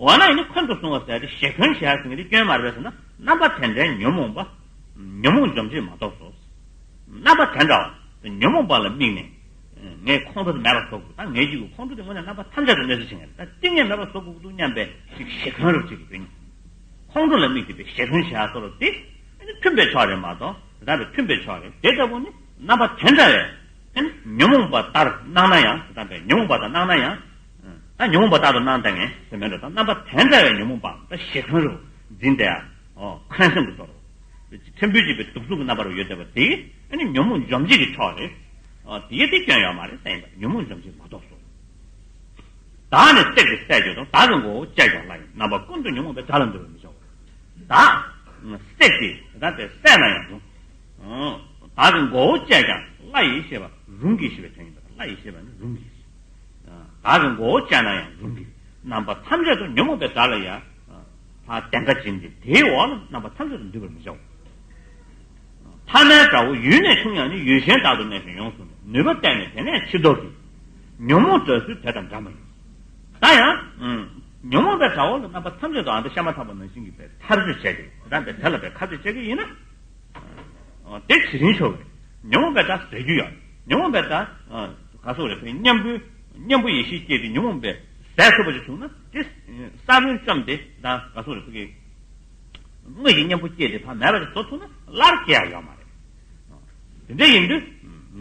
འོ་ན་ཡིན་ན་འཁོན་དུ་བཟུང་བ་ཟེར་ཏེ་ཞེ་འཁོན་བྱས་ཟེར་མཁན་དེ་སྐྱོན་མ་རེད་པས་ཟེར་ན། རྣམ་པ་དེ་འདྲའི་ཉོན་མོངས་པ། ཉོན་མོངས་འཇོམས་བྱེད་མ་གཏོགས་སོ། རྣམ་པ་དེ་འདྲ་བ་ཉོན་མོངས་པ་ལ་དམིགས་ནས་ངས་ཁོང་ཁྲོ་དེ་མེད་པ་བཟོ་དགོས། ད་ངའི་རྒྱུད་ཀྱི་ཁོང་ཁྲོ་དེ་དངོས་གནས་རྣམ་པ་ཐམས་ཅད་དུ་གནས་ཚུལ་བྱེད་མཁན་རེད། ད་གཏིང་ནས་མེད་པ་བཟོ་དགོས་འདུག་སྙམ་པའི་ཞིག་ཞེ་འཁོན་རབ་ཅིག་གི་དོན། ཁོང་ཁྲོ་ལ་དམིགས་ཏེ་པའི་ཞེ་འཁོན་བྱ་བཟོ་འདྲ་དེ་མཐུན་པའི་ཕྱོགས་རེད་མ་གཏོགས། རང་པའི་མཐུན་པའི་ཕྱོགས་རེད། དེ་ལྟ་བུ་ནི་རྣམ་པ་དེ་འདྲ་བས་ཉོན་མོངས་པ་ལྟར་སྣང་ན་ཡང་། རང་པའི་ཉོན་མོངས་པ་ལྟར་སྣང་ན་ཡང་། ད་ཉོན་མོངས་པ་ལྟར་དུ་སྣང་བསྡད་མཁན་དེ་མིན་འགྲོ། ད་རྣམ་པ་དེ་འདྲ་བའི་ཉོན་མོངས་པའམ་ད་ཞེ་འཁོན་རུ་འཛིན་ཏེ། འོ་འཁོན་སེམས་ཀྱི་སོར་ཕྲན་བུ་གཅིག་པའི་གདུག་རྩུབ་ཀྱི་རྣམ་པ་རུ་ཡོད་བསྡད་པ་དེ་ཨ་ནི་ཉོན་མོངས་འཇོམས་བྱེད་ཀྱི་ཕྱོགས་རེད། འོ་དེ་དེ་སྐྱོན་ཡོད་མ་རེད་ཟེར་ཡིན་པ། ཉོན་མོངས་འཇོམས་བྱེད་མ་གཏོགས་སོ། བདག་ནི་སྲེག་སྟེ་བསད་གྱུར་ཏོ། བདག་གི་མགོ་བོ་བཅད་ཀྱང་སླ་ཡི། རྣམ་པ་ཀུན་ཏུ་ཉོན་མོངས་པའི་དགྲ་ལ་འདུ་བར་མི་བྱའོ། བདག་སྲེག་སྟེ་ད་དེ་བསད་ན་ཡང་རུང་། བདག་གི་མགོ་བོ་བཅད་ཀྱང་སླ་ཡི་ཞེས་པ་རུང་གི་ཞེས་པའི་དོན་ཡིན་པ། སླ་ཡི་ཞེས་པ་ནི་རུང་གི། བདག་གི་མགོ་བོ་བཅད་ན་ཡང་རུང་གི། རྣམ་པ་ཐམས་ཅད་དུ་ཉོན་མོངས་པའི་དགྲ་ལ་ཡང་ཕར་གདེངས་ཀ་བྱིན་ཏེ་དེའི་འོག་ལ་རྣམ་པ་ཐམས་ཅད་དུ་འདུས་པར་མི་བྱའོ། ཐ་མལ་དགྲ་བོ་ཡུལ་ནས་ཕྱུང་ཡང་ནི། ཡུལ་གཞན་དག་ཏུ་གནས་ཤིང་ཡོངས་སུ་ནུབ། ནུས་པ་གཏད་ནས་དེ་ནས་ཕྱིར་ལྡོག་གི། ཉོན་མོངས་དགྲ་ཚུལ་དེ་དང་འདྲ་མ་ཡིན། ད་ཡང་ཉོན་མོངས་པའི་དགྲ་བོ་ལ་རྣམ་པ་ཐམས་ཅད་དུ་ཨ་འདི་བཤད་མ་ཐག་པ་ནང་བཞིན་གྱི་པའི་ཐབས་ཇུས་བྱས་ཏེ་རང་པའི་དེ་ལ་པའི་ཁ་རྩོད་བྱེད་ཀྱི་ཡིན་ན། དེ་ཇི་རིང་ཆོག་གི་རེད། ཉོན་མོངས་པའི་དགྲ་ཟེར་རྒྱུ་ཡང་ཉོན་མོངས་པའི་དགྲ་ག་སོགས་རེད། གཉེན་པོའི་གཉེན་པོ་ཡེ་ཤེས་སྐྱེས་ཏེ་ཉོན་མོངས་པའི་ཟས་ཐུབ་པ་ཞིག་བྱུང་ན་དེ་ས་བོན་བཅོམ་སྟེ་ད་ག་སོགས་རེད། དངོས་ཀྱི་གཉེན་པོ་སྐྱེས་ཏེ་ཕར་མེད་པ་ཞིག་བཟོ་ཐུབ་ན་སླར་སྐྱེ་ཡ་ཡོད་མ་རེད། དེ་འདྲ་ཡིན་དུས་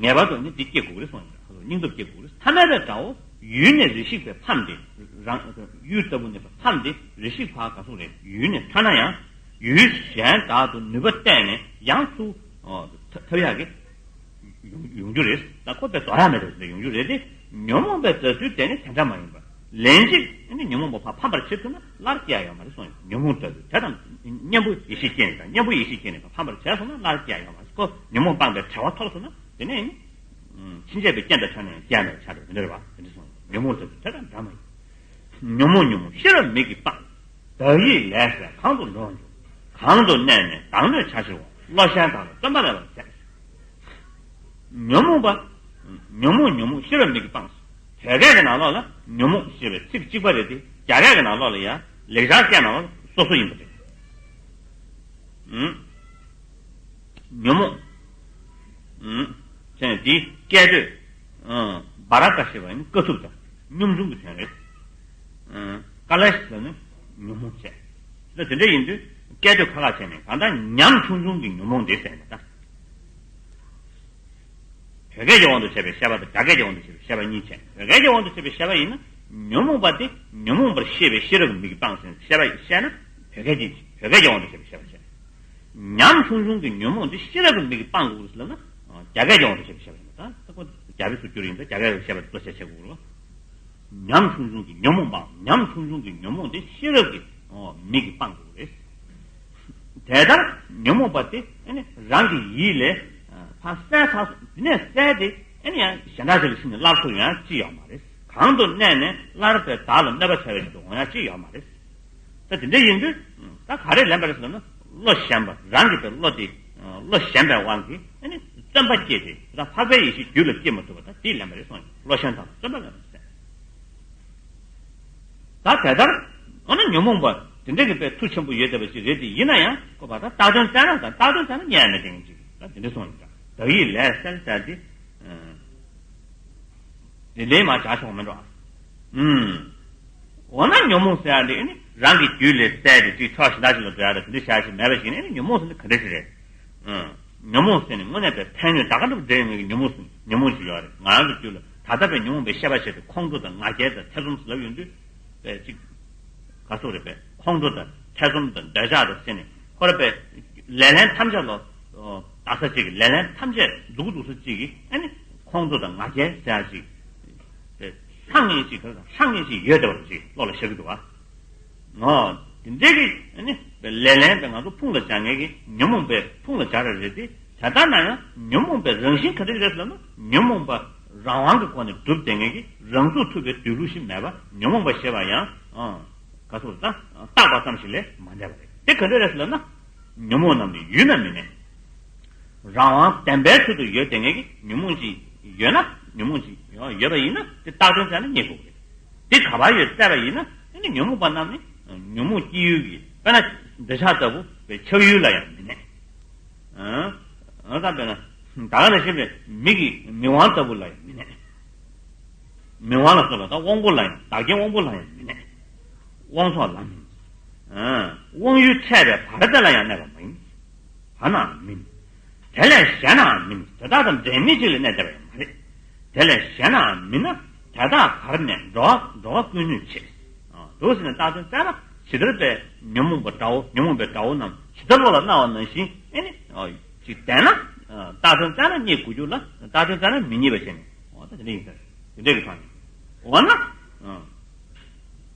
ངེས་པར་དུ་ནི་འདི་སྐྱེ་དགོས་རེད་གསུངས་ཡོད། སྙིང་སྟོབས་སྐྱེ་དགོས་རེད། ཐ་མལ་པའི་དགྲ་བོ་ཡུལ་ནས་རེ་ཞིག་པའི་ཕམ་སྟེ་རང་ཡུལ་ལྟ་བུ་ནས་ཕམ་སྟེ་རེ་ཞིག་ཕར་ག་སོགས་རེད། ཡུལ་ནས་ཐར་ན་ཡང་ཡུལ་གཞན་དག་ཏུ་ནུས་པ་གཏད་ནས་ཡང་ཚུར་ཐར་ཡག་གི་ཡོང་ཡོང་རྒྱུ་རེད། ད་ཁོ་པའི་དོ་ར་མེད་པ་ཞིག་ཡོང་རྒྱུ་རེད་དེ། ཉོན་མོངས་པའི་དགྲ་ཚུལ་དེ་ནི་དེ་འདྲ་མ་ཡིན་པ། ལན་གཅིག་ནི་ཉོན་མོངས་པ་ཕར་ཕམ་པར་བྱེད་ཐུབ་ན་སླར་སྐྱེ་ཡ་ཡོད་མ་རེད་གསུངས་ཡོད། ཉོན་མོངས་དགྲ་ཚུལ་དེ་དང་གཉེན་པོ་ཡེ་ཤེས་སྐྱེས་ནས་དང་གཉེན་པོ་ཡེ་ཤེས་སྐྱེས་ནས་ཕར་ཕམ་པར་བྱས་སོང་ན་སླར་སྐྱེ་ཡ་ཡོད་མ་རེད། ཁོ་ཉོན་མོངས་སྤངས་པའི་བྲལ་བ་ཐོབ་སོང་ན་དེ་ནས་ཕྱིན་ཆད་པའི་རྐྱེན་དང་ཆ་ནས་སྐྱེ་ཡ་མེད་པ་ཆགས་འགྲོ་དེ་འདྲ་རེད་བ། དེ་འདྲ་གསུངས་ཡོད། ཉོན་མོངས་དགྲ་ཚུལ་དེ་དང་འདྲ་མ་ཡིན། ཉོན་མོངས་ཉོན་མོངས་ཤེས་རབ་མིག་གིས་སྤངས། བདག་ཡིད་ལས་གསལ་གང་དུ་འགྲོ་འགྱུར། གང་དུ་གནས་ནས་བདག་གནོད་བྱ་ཕྱིར་འོང་། བློ་ཞན་དག་ལ་བརྩོན་པ་ལས་པར་མཛད། ཉོན་མོངས་པ། ཉོན་མོངས་ཉོན་མོངས་ཤེས་རབ་མིག་གིས་སྤངས་སོ། བོད་སྐད་ཀྱི་ནང་ལོགས་ལ་ཉོན་མོངས་ཞེས་པའི་ཚིག་གཅིག་པ་རེད་དེ། རྒྱ་སྐད་ཀྱི་ནང་ལོགས་ལ་ཡང་ལེགས་སྦྱར་སྐད་ནང་ལ་སོ་སོ་ཡིན་པ་རེད། ཉོན་མོངས། ཨུམ། ཅན་འདི་སྐད་དོད། ཨུམ། སྦ་ར་ཀ་ཞེས་པ་ནི་དཀའ་ཐུབ་དང་སྙོམས་འཇུག་གི་དོན་རེད། ཨུམ། ཀ་ལ་ཞེས་པ་ནི་ཉོན་མོངས་བཅས། ད་དེ་འདྲ་ཡིན་དུས་སྐད་དོད་ཁ་ཁ་བྱས་ནས་གང་ལྟར་ཉམ་ཆུང་ཆུང་གི་ཉོན་མོངས་འདི་ཟེར་ནས་ད། བོད་སྐད་ཀྱི་དབང་དུ་བྱས་པའི་བཤད་པ་དང་རྒྱ་སྐད་ཀྱི་དབང་དུ་བྱས་པའི་བཤད་པ་གཉིས་བྱས། བོད་སྐད་ཀྱི་དབང་དུ་བྱས་པའི་བཤད་པ་ཡིན་ན་ཉོན་མོངས་པ་དེ་ཉོན་མོངས་པར་ཤེས་པའི་ཤེས་རབ་ཀྱི་མིག་གིས་སྤངས་ཟེར་བཤད་པ་བཤད་ན་བོད་སྐད་ཀྱི་བོད་སྐད་ཀྱི་དབང་དུ་བྱས་པའི་བཤད་པ་བྱས། ཉམ་ཆུང་ཆུང་གི་ཉོན་མོངས་འདི་ཤེས་རབ་ཀྱི་མིག་གིས་སྤང་དགོས་ཟེར་ལབ་ན། རྒྱ་སྐད་ཀྱི་དབང་དུ་བྱས་པའི་བཤད་པ་ཡིན་པ་དང་། ད་ཁོ་རྒྱ་བོད་སུ་བསྒྱུར་ཡིན་ད་རྒྱ་སྐད་ཀྱི་བཤད་པ་གཙོ་ཆེ་ཆེ་དགོས་རེད། ཉམ་ཆུང་ཆུང་གི་ཉོན་མོངས་པའམ་ཉམ་ཆུང་ཆུང་གི་ཉོན་མོངས་འདི་ཤེས་རབ་ཀྱི་མིག་གིས་སྤང་དགོས་རེད། དེ་ལྟར་ཉོན་མོངས་པ་དེ་ཨ་ནི་རང་གི་ཡིད་ལས་ཕར་བསལ་ཚར་སོང་། དེ་ནས་བསལ་ཏེ་ཨ་ནི་ཡང་གཞན་དག་ཅིག་ལ་ཕྱིན་ནས་སླར་གསོ་ཡོང་ཡ་ཅི་ཡོད་མ་རེད། གང་དུ་གནས་ནས་སླར་པའི་བདག་ལ་གནོད་པ་བྱ་བའི་ཆེད་དུ་འོང་ཡ་ཅི་ཡོད་མ་རེད། ད་དེ་འདྲ་ཡིན་དུས་ད་ག་རེ་ལེན་པ་རེད་ཟེར་ན། བློ་ཞན་པ་རང་གི་པའི་བློ་དེ་བློ་ཞན་པའི་དབང་གིས་ཨ་ནི་བརྩོན་པ་སྐྱེས་ཏེ་ད་འཕགས་པའི་ཡེ་ཤེས་རྒྱུད་ལ་སྐྱེ་མ་ཐུབ་པ་ད་དེ་ལེན་པ་རེད་གསུངས་ཡོད། བློ་ཞན་དང་བརྩོན་པ་ལེན་པ་ཟེར། ད་དེ་ལྟར་འོ་ན་ཉོན་མོངས་པ་དེ་འདྲ་གི་པའི་མཐུ་ཆེན་པོ་ཡོད་བསྡད་པ་ཞིག་རེད་དེ། ཡིན་ན་ཡང་ཁོ་པ་ད་རྟག་དོན་བཙལ་ན་ད་རྟག་དོན་བཙལ་ན་རྙེད་མི་དེ་ཡིན་ཅིག་ད་དེ་འདྲ་གསུངས་ཡོད། ད་བདག་ཡིད་ལས་གསལ་ཟེར་དེ་དེ་ལས་མ་བྱ་ཆོག་མི་འགྲོ། ཨུམ། འོ་ན་ཉོན་མོངས་ཟེར་ཡ་འདི་ནི་རང་གི་རྒྱུད་ལས་བཙལ་ཏེ་ཅིག་ཕྱོགས་གཞན་དག་ཅིག་ལ་འགྲོ་ཡ་དང་དེ་འདྲ་བྱ་ཞིག་མེད་པ་ཞིག་ནི་ཉོན་མོངས་ཟེར་ནི་ག་འདྲ་ཞིག་རེད། ཨུམ། ཉོན་མོངས་ཟེར་ནི་དངོས་གནས་པའི་ཕན་གནོད་ད་ག་འདྲ་འདྲེས་ཡོང་གི་ཉོན་མོངས་ཟེར་ཉོན་མོངས་ཤིག་ཡོད་རེད། ང་རང་གི་རྒྱུད་ལ་ད་ལྟ་བའི་ཉོན་མོངས་པའི་ཤེས་པ་བྱས་ཏེ་ཁོང་ཁྲོ་དང་ང་རྒྱལ་དང་ཐེ་ཚོམ་ཟེར་ལབ་ཡོང་དུས་པའི་ཅིག་ག་སོགས་རེད་པས། ཁོང་ཁྲོ་དང་ཐེ་ཚོམ་དང་འདོད་ཆགས་དང་ཟེར་ནས་ཁོ་ར་པའི་ལེ་ལན་ཐམས་ཅད་ལོ། ད་ས་ཅིག་གི་ལེ་ལན་ཐམས་ཅད་འདུག་འདུག་ས་ཅིག་གི་ཨ་ནི་ཁོང་ཁྲོ་དང་ང་རྒྱལ་ཟེར་ཡ་ཅིག་ལྷང་ངེ་ཅིག་ག་ལྷང་ངེ་ཅིག་ཡོད་བསྡད་པ་ཅིག་བློ་ལ་ཤར་གི་འདུག་བ། ཨོ། དེ་འདྲའི་གི་ཨ་ནི་ལེ་ལན་དེ་ང་ཚོ་ཕུང་ལ་སྦྱར་མཁན་གི་ཉོན་མོངས་པའི་ཕུང་ལ་སྦྱར་ར་རེད་དེ། དེ་ལྟར་ན་ཡང་ཉོན་མོངས་པའི་རང་བཞིན་ག་འདྲ་རེད་ཟེར་ན་ཉོན་མོངས་པ་རང་དབང་གི་སྒོ་ནས་གྲུབ་བསྡད་མཁན་གྱི་རང་ཚུགས་ཐུབ་པའི་སྡོད་ལུགས་ཤིག་མེད་པ་ཉོན་མོངས་པ་ཞེས་པ་ཡང་། ཨང་། ག་ཚོད་ད་བཏགས་པ་ཙམ་ཞིག་ལས་མ་འདས་པ་རེད། དེ་ག་འདྲ་རེད་ཟེར་ན། ཉོན་མོངས་རྣམས་ནི་ཡུལ་ན་མི་གནས། རང་དབང་བདེན་པའི་ཚུལ་དུ་ཡོད་བསྡད་མཁན་གྱི་ཉོན་མོངས་ཤིག་ཡོད་ན་ཉོན་མོངས་ཤིག་ཡོད་པ་ཡིན་ན་དེ་བཏགས་དོན་བཙལ་ན་རྙེད་དགོས་རེད། དེ་ག་པར་ཡོད་བཙལ་བ་ཡིན་ན་ཨ་ནི་ཉོན་མོངས་པ་རྣམས་ནི་ཉོན་མོངས་སྐྱེ་ཡུལ་གྱི་དཔེར་ན་འདོད་ཆགས་ལྟ་བུ་བའི་ཆགས་ཡུལ་ལ་ཡང་མི་གནས། ཨང་། ད་དཔེར་ན་ད་ག་ནང་བཞིན་པའི་མིག་གི་མིག་དབང་ལྟ་བུ་ལ་ཡང་མི་གནས། མིག་དབང་ལ་སོགས་པ་དང་དབང་པོ་ལ་ཡང་བདག་རྐྱེན་དབང་པོ་ལ་ཡང་མི་གནས། དབང་ཐོག་ལ་མིན། ཨང་། དབང་ཡུལ་འཕྲད་པའི་བར་དེ་ལ་ཡང་གནས་པ་མ་ཡིན། བར་ནའང་མིན། དེ་ལས་གཞན་ནའང་མིན། དེ་དག་དང་འབྲེལ་མེད་ཅིག་ལ་གནས་བསྡད་པ་ཡང་མ་རེད། དེ་ལས་གཞན་ནའང་མིན་ན་དེ་དག་བར་ནས་འགྲོ་བ་འགྲོ་བ་ཀུན་གནོད་བྱེད། འདུག་ཟེར་ནས་བཏགས་དོན་བཙལ་ན་ཇི་ལྟར་པའི་ཉོན་མོངས་པ་དགྲ་བོ་ཉོན་མོངས་པའི་དགྲ་བོ་རྣམས་ཇི་ལྟར་བློ་ལ་སྣང་བ་ནང་བཞིན་ཨེ་ནི་ཅིག་བསྟན་ན། བཏགས་དོན་བཙལ་ན་རྙེད་དགོས་རྒྱུ་ལ་བཏགས་དོན་བཙལ་ན་མི་རྙེད་པ་བྱས་ནས་འོ་ད་དེ་འདྲ་ཡིན་ས་རེད། དེ་འདྲ་གི་ཐོག་ནས་འོ་ན།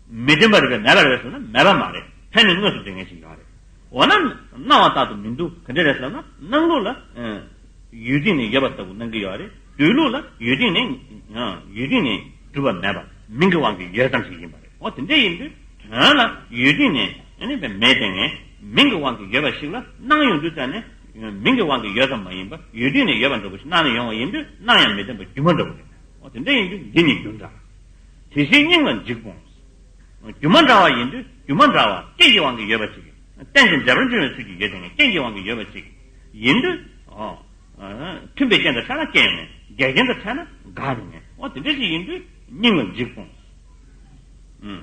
མི་བདེན་པ་རེད་པས་མེད་པ་རེད་པས་ཟེར་ན་མེད་པ་མ་རེད། ཕན་ནི་དངོས་སུ་འབྲེལ་མཁན་ཞིག་ཡོད་རེད། འོ་ན་སྣང་བ་ལྟར་དུ་མི་འདུག་ག་འདྲ་རེད་ཟེར་ན་སྣང་ལུགས་ལ་ཡུལ་སྟེང་ནས་ཡོད་པ་ལྟ་བུ་སྣང་གི་ཡོད་རེད། སྡོད་ལུགས་ལ་ཡུལ་སྟེང་ནས་ཡུལ་སྟེང་ནས་གྲུབ་པ་མེད་པ་མིང་གི་དབང་གིས་ཡོད་ཙམ་ཞིག་ཡིན་པ་རེད། འོ་དེ་འདྲ་ཡིན་དུས་དོན་ལ་ཡུལ་སྟེང་ནས་ཨ་ནི་མེད་དེ་ངས་མིང་གི་དབང་གིས་ཡོད་པ་ཞིག་ལ་སྣང་ཡོང་དུས་ཙམ་ནས་མིང་གི་དབང་གིས་ཡོད་ཙམ་མ་ཡིན་པ་ཡུལ་སྟེང་ནས་ཡོད་པ་འདྲ་པོ་ཞིག་སྣང་ནས་ཡོང་བ་ཡིན་དུས་སྣང་ཡང་མི་བདེན་པ་སྒྱུ་མ་འདྲ་པོ་རེད། འོ་དེ་འདྲ་ཡིན་དུས་འདི་ནི་སྒྱུ་འདྲ། དེ་བཞིན་སྙིང་ལ་འཇིགས་སྤོང་། སྒྱུ་མ་འདྲ་བ་ཡིན་དུས་སྒྱུ་མ་འདྲ་བ་རྐྱེན་གྱི་དབང་གིས་ཡོད་པ་ཅིག་གཏན་གྱི་འབྲེལ་པར་འབྱུང་བའི་ཚུལ་གྱིས་ཡོད་དེ་ངས་རྐྱེན་གྱི་དབང་གིས་ཡོད་པ་ཅིག་ཡིན་དུས། ཨོ། མཐུན་པའི་རྐྱེན་དང་འཕྲད་ན་རྐྱེན་ཡང་མེད། འགལ་རྐྱེན་དང་འཕྲད་ན་འགག་ཡང་མེད། ཨོ་དེ་འདྲ་ཞིག་ཡིན་དུས་སྙིང་ལ་འཇིགས་སྤོང་། ཨུམ།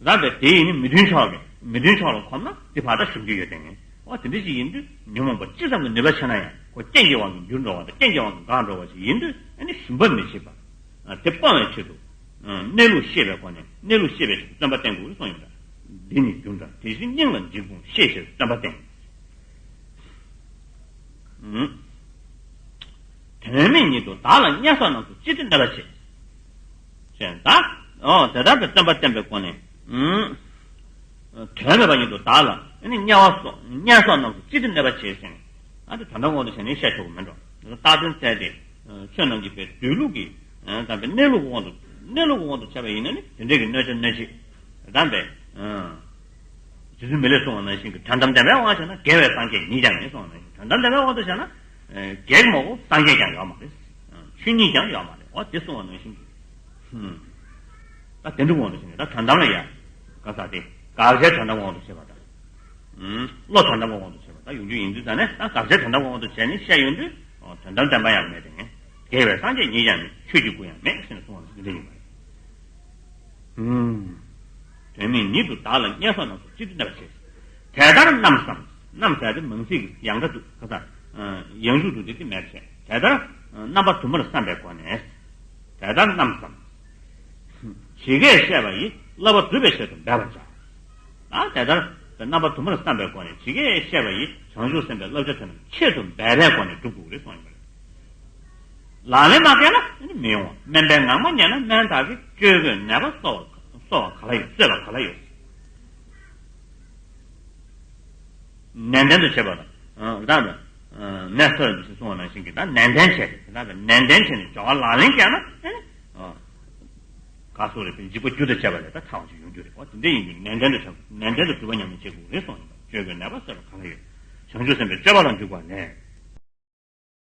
རབ་པས་དེ་ཡིས་ནི་མི་མཐུན་ཕྱོགས་ཀྱི་མི་མཐུན་ཕྱོགས་ལ་གོམས་ན་དེ་བར་དག་ཞུམ་རྒྱུ་ཡོད་དེ་ངས། ཨོ་དེ་འདྲ་ཞིག་ཡིན་དུས་ཉོན་མོངས་པ་ཅི་ཙམ་གྱི་ནུས་པ་ཆེ་ན་ཡང་ཁོ་རྐྱེན་གྱི་དབང་གིས་འགྱུར་འགྲོ་བ་དང་རྐྱེན་གྱི་དབང་གིས་འགག་འགྲོ་བ་ཞིག་ཡིན་དུས་ཨ་ནི་ཞུམ་པ་མི་བྱེད་པ། དེ་སྤོང་བའི་ཆེད་དུ། གནས་ལུགས་ཤེས་པའི་སྒོ་ནས་གནས་ལུགས་ཤེས་པའི་ཆེད་དུ་བརྩོན་པ་བསྟེན་དགོས་གསུངས་ཡོད་འདྲ། འདི་ནི་སྒྱུ་འདྲ། དེ་བཞིན་སྙིང་ལ་འཇིགས་སྤོང་། ཤེས་ཕྱིར་བརྩོན་པ་བསྟེན། དོན་མེད་ཉིད་དུ་བདག་ལ་དམྱལ་སོགས་རྣམས་སུ་ཅི་སྟེ་གནོད་པ་བྱེད། ཅེས་ད། ཨོ་དེ་ལྟར་དུ་བརྩོན་པ་བསྟེན་པའི་སྒོ་ནས། དོན་མེད་པ་ཉིད་དུ་བདག་ལ་ཨ་ནི་དམྱལ་བ་སོགས་དམྱལ་སོགས་རྣམས་སུ་ཅི་སྟེ་གནོད་པ་བྱེད་ཟེར་ནས། ཨ་དེ་དོན་དམ་དབང་དུ་བྱས་ནས་བཤད་ཆོག་གི་མིན་འགྲོ། བརྟགས་དོན་བཙལ་ཏེ། ཆོས་རྣམས་ཀྱི་པའི་སྡོད་ལུགས་ཀྱི། དམ་པའི་གནས་ལུགས་ཀྱི་དབང་དུ་གནས་ལུགས་ཀྱི་དབང་དུ་བྱས་པ་ཡིན་ན་ནི་དེ་འདྲའི་གི་གནོད་བྱ་གནོད་བྱེད། དམ་པའི། རྗེ་བཙུན་མི་ལས་གསུངས་པ་ནང་བཞིན་གྱི་དོན་དམ་བདེན་པའི་དབང་བྱས་ན་དགེ་བའི་སངས་རྒྱས་ཉིད་ཀྱང་མེད་གསུངས་པ་ནང་བཞིན་དོན་དམ་བདེན་པའི་དབང་དུ་བྱས་ན། དགེ་མ་གཏོགས་སངས་རྒྱས་ཀྱང་ཡོད་མ་རེད། ཆོས་ཉིད་ཀྱང་ཡོད་མ་རེད། འོ་དེ་གསུངས་པ་ནང་བཞིན་གྱི། ད་དེ་འདྲ་དབང་དུ་བྱས་ནས་ད་དོན་དམ་ལ་ཡ། ག་ས་དེ། དགག་བྱའི་དོན་དམ་དབང་དུ་བྱས་པ་དང་། བློ་དོན་དམ་དབང་དུ་བྱས་པ་ད་ཡོང་རྒྱུ་ཡིན་དུས་ད་ནས་ད་དགག་བྱའི་དོན་དམ་དབང་དུ་བྱས་ནས་བཤད་ཡོང་དུས། དོན་དམ་བདེན་པ་ཡང་མེད་དེ། དགེ་བའི་སངས་རྒྱས་ཉིད་ཀྱང་མེད། ཆོས་ཀྱི་སྐུ་ཡང་མེད་ཟེར་ནས་གསུངས་པ་ནང་བཞིན་དེ་འདྲ་ཡིན་པ་རེད། དོན་མེད་ཉིད་དུ་བདག་ལ་དམྱལ་སོགས་རྣམས་སུ་ཅི་སྟེ་གནོད་པ་བྱེད། དེ་ལྟར་རྣམ་བསམས། རྣམ་ཟེར་ཏེ་མང་ཚིག་གི་ཡང་སྒྲ་དུ་ག་ས། ཡང་འཇུག་ཏུ་དེ་དེ་མེད་བྱས། དེ་ལྟར་རྣམ་པ་དུ་མར་བསམ་པའི་སྒོ་ནས། དེ་ལྟར་རྣམ་བསམས། ཇི་སྐད་བཤད་པ་ཡི་བསླབ་པ་སྒྲུབ་པའི་ཆེད་དུ་འབད་པར་བྱ། ད་དེ་ལྟར་རྣམ་པ་དུ་མར་བསམ་པའི་སྒོ་ནས་ཇི་སྐད་བཤད་པ་ཡི་བྱང་ཆུབ་སེམས་དཔའི་བསླབ་བྱ་དེ་རྣམས་ཆེད་དུ་འབད་པའི་སྒོ་ནས་སྒྲུབ་དགོས་རེད་གསུངས་ཡོད་པ་རེད། ལག་ལེན་མ་བཀལ་ན་ནི་མི་ཡོང་བ། སྨན་པས་ངག་མ་མཉེས་ན་སྨན་དག་གིས། བཅོས་དགོས་ནད་པ་གསོ་བ་གསོ་བ་ག་ལ་ཡོད། གསོས་པ་ག་ལ་ཡོད། ནན་ཏན་དུ་བྱེད་པ་དང་། ད་ནད་གསོ་ཡི་འདུ་ཤེས་གསུངས་པ་ནང་བཞིན་གྱི་ད་ནན་ཏན་བྱས་ཏེ་ད་ནན་ཏན་བྱས་ནས་སྦྱོར་བ་ལག་ལེན་བཀལ་ན་ནི། ག་སོགས་རེད་པས་འཇིགས་པ་རྒྱུ་དང་བཅས་པ་ལས་ད་ཐར་བ་ཞིག་ཡོང་རྒྱུ་རེད། འོ་དེ་འདྲ་ཡིན་དུས་ནན་ཏན་དུ་བྱ་དགོས། ནན་ཏན་དུ་སྒྲུབ་པ་ཉམས་ལེན་བྱེད་དགོས་རེད་གསུངས་ཡོད་པ། བཅོས་དགོས་ནད་པ་གསོས་པ་ག་ལ་ཡོད། བྱང་ཆུབ་སེམས་དཔའི་སྤྱོད་པ་ལ་འཇུག་པ་ལས།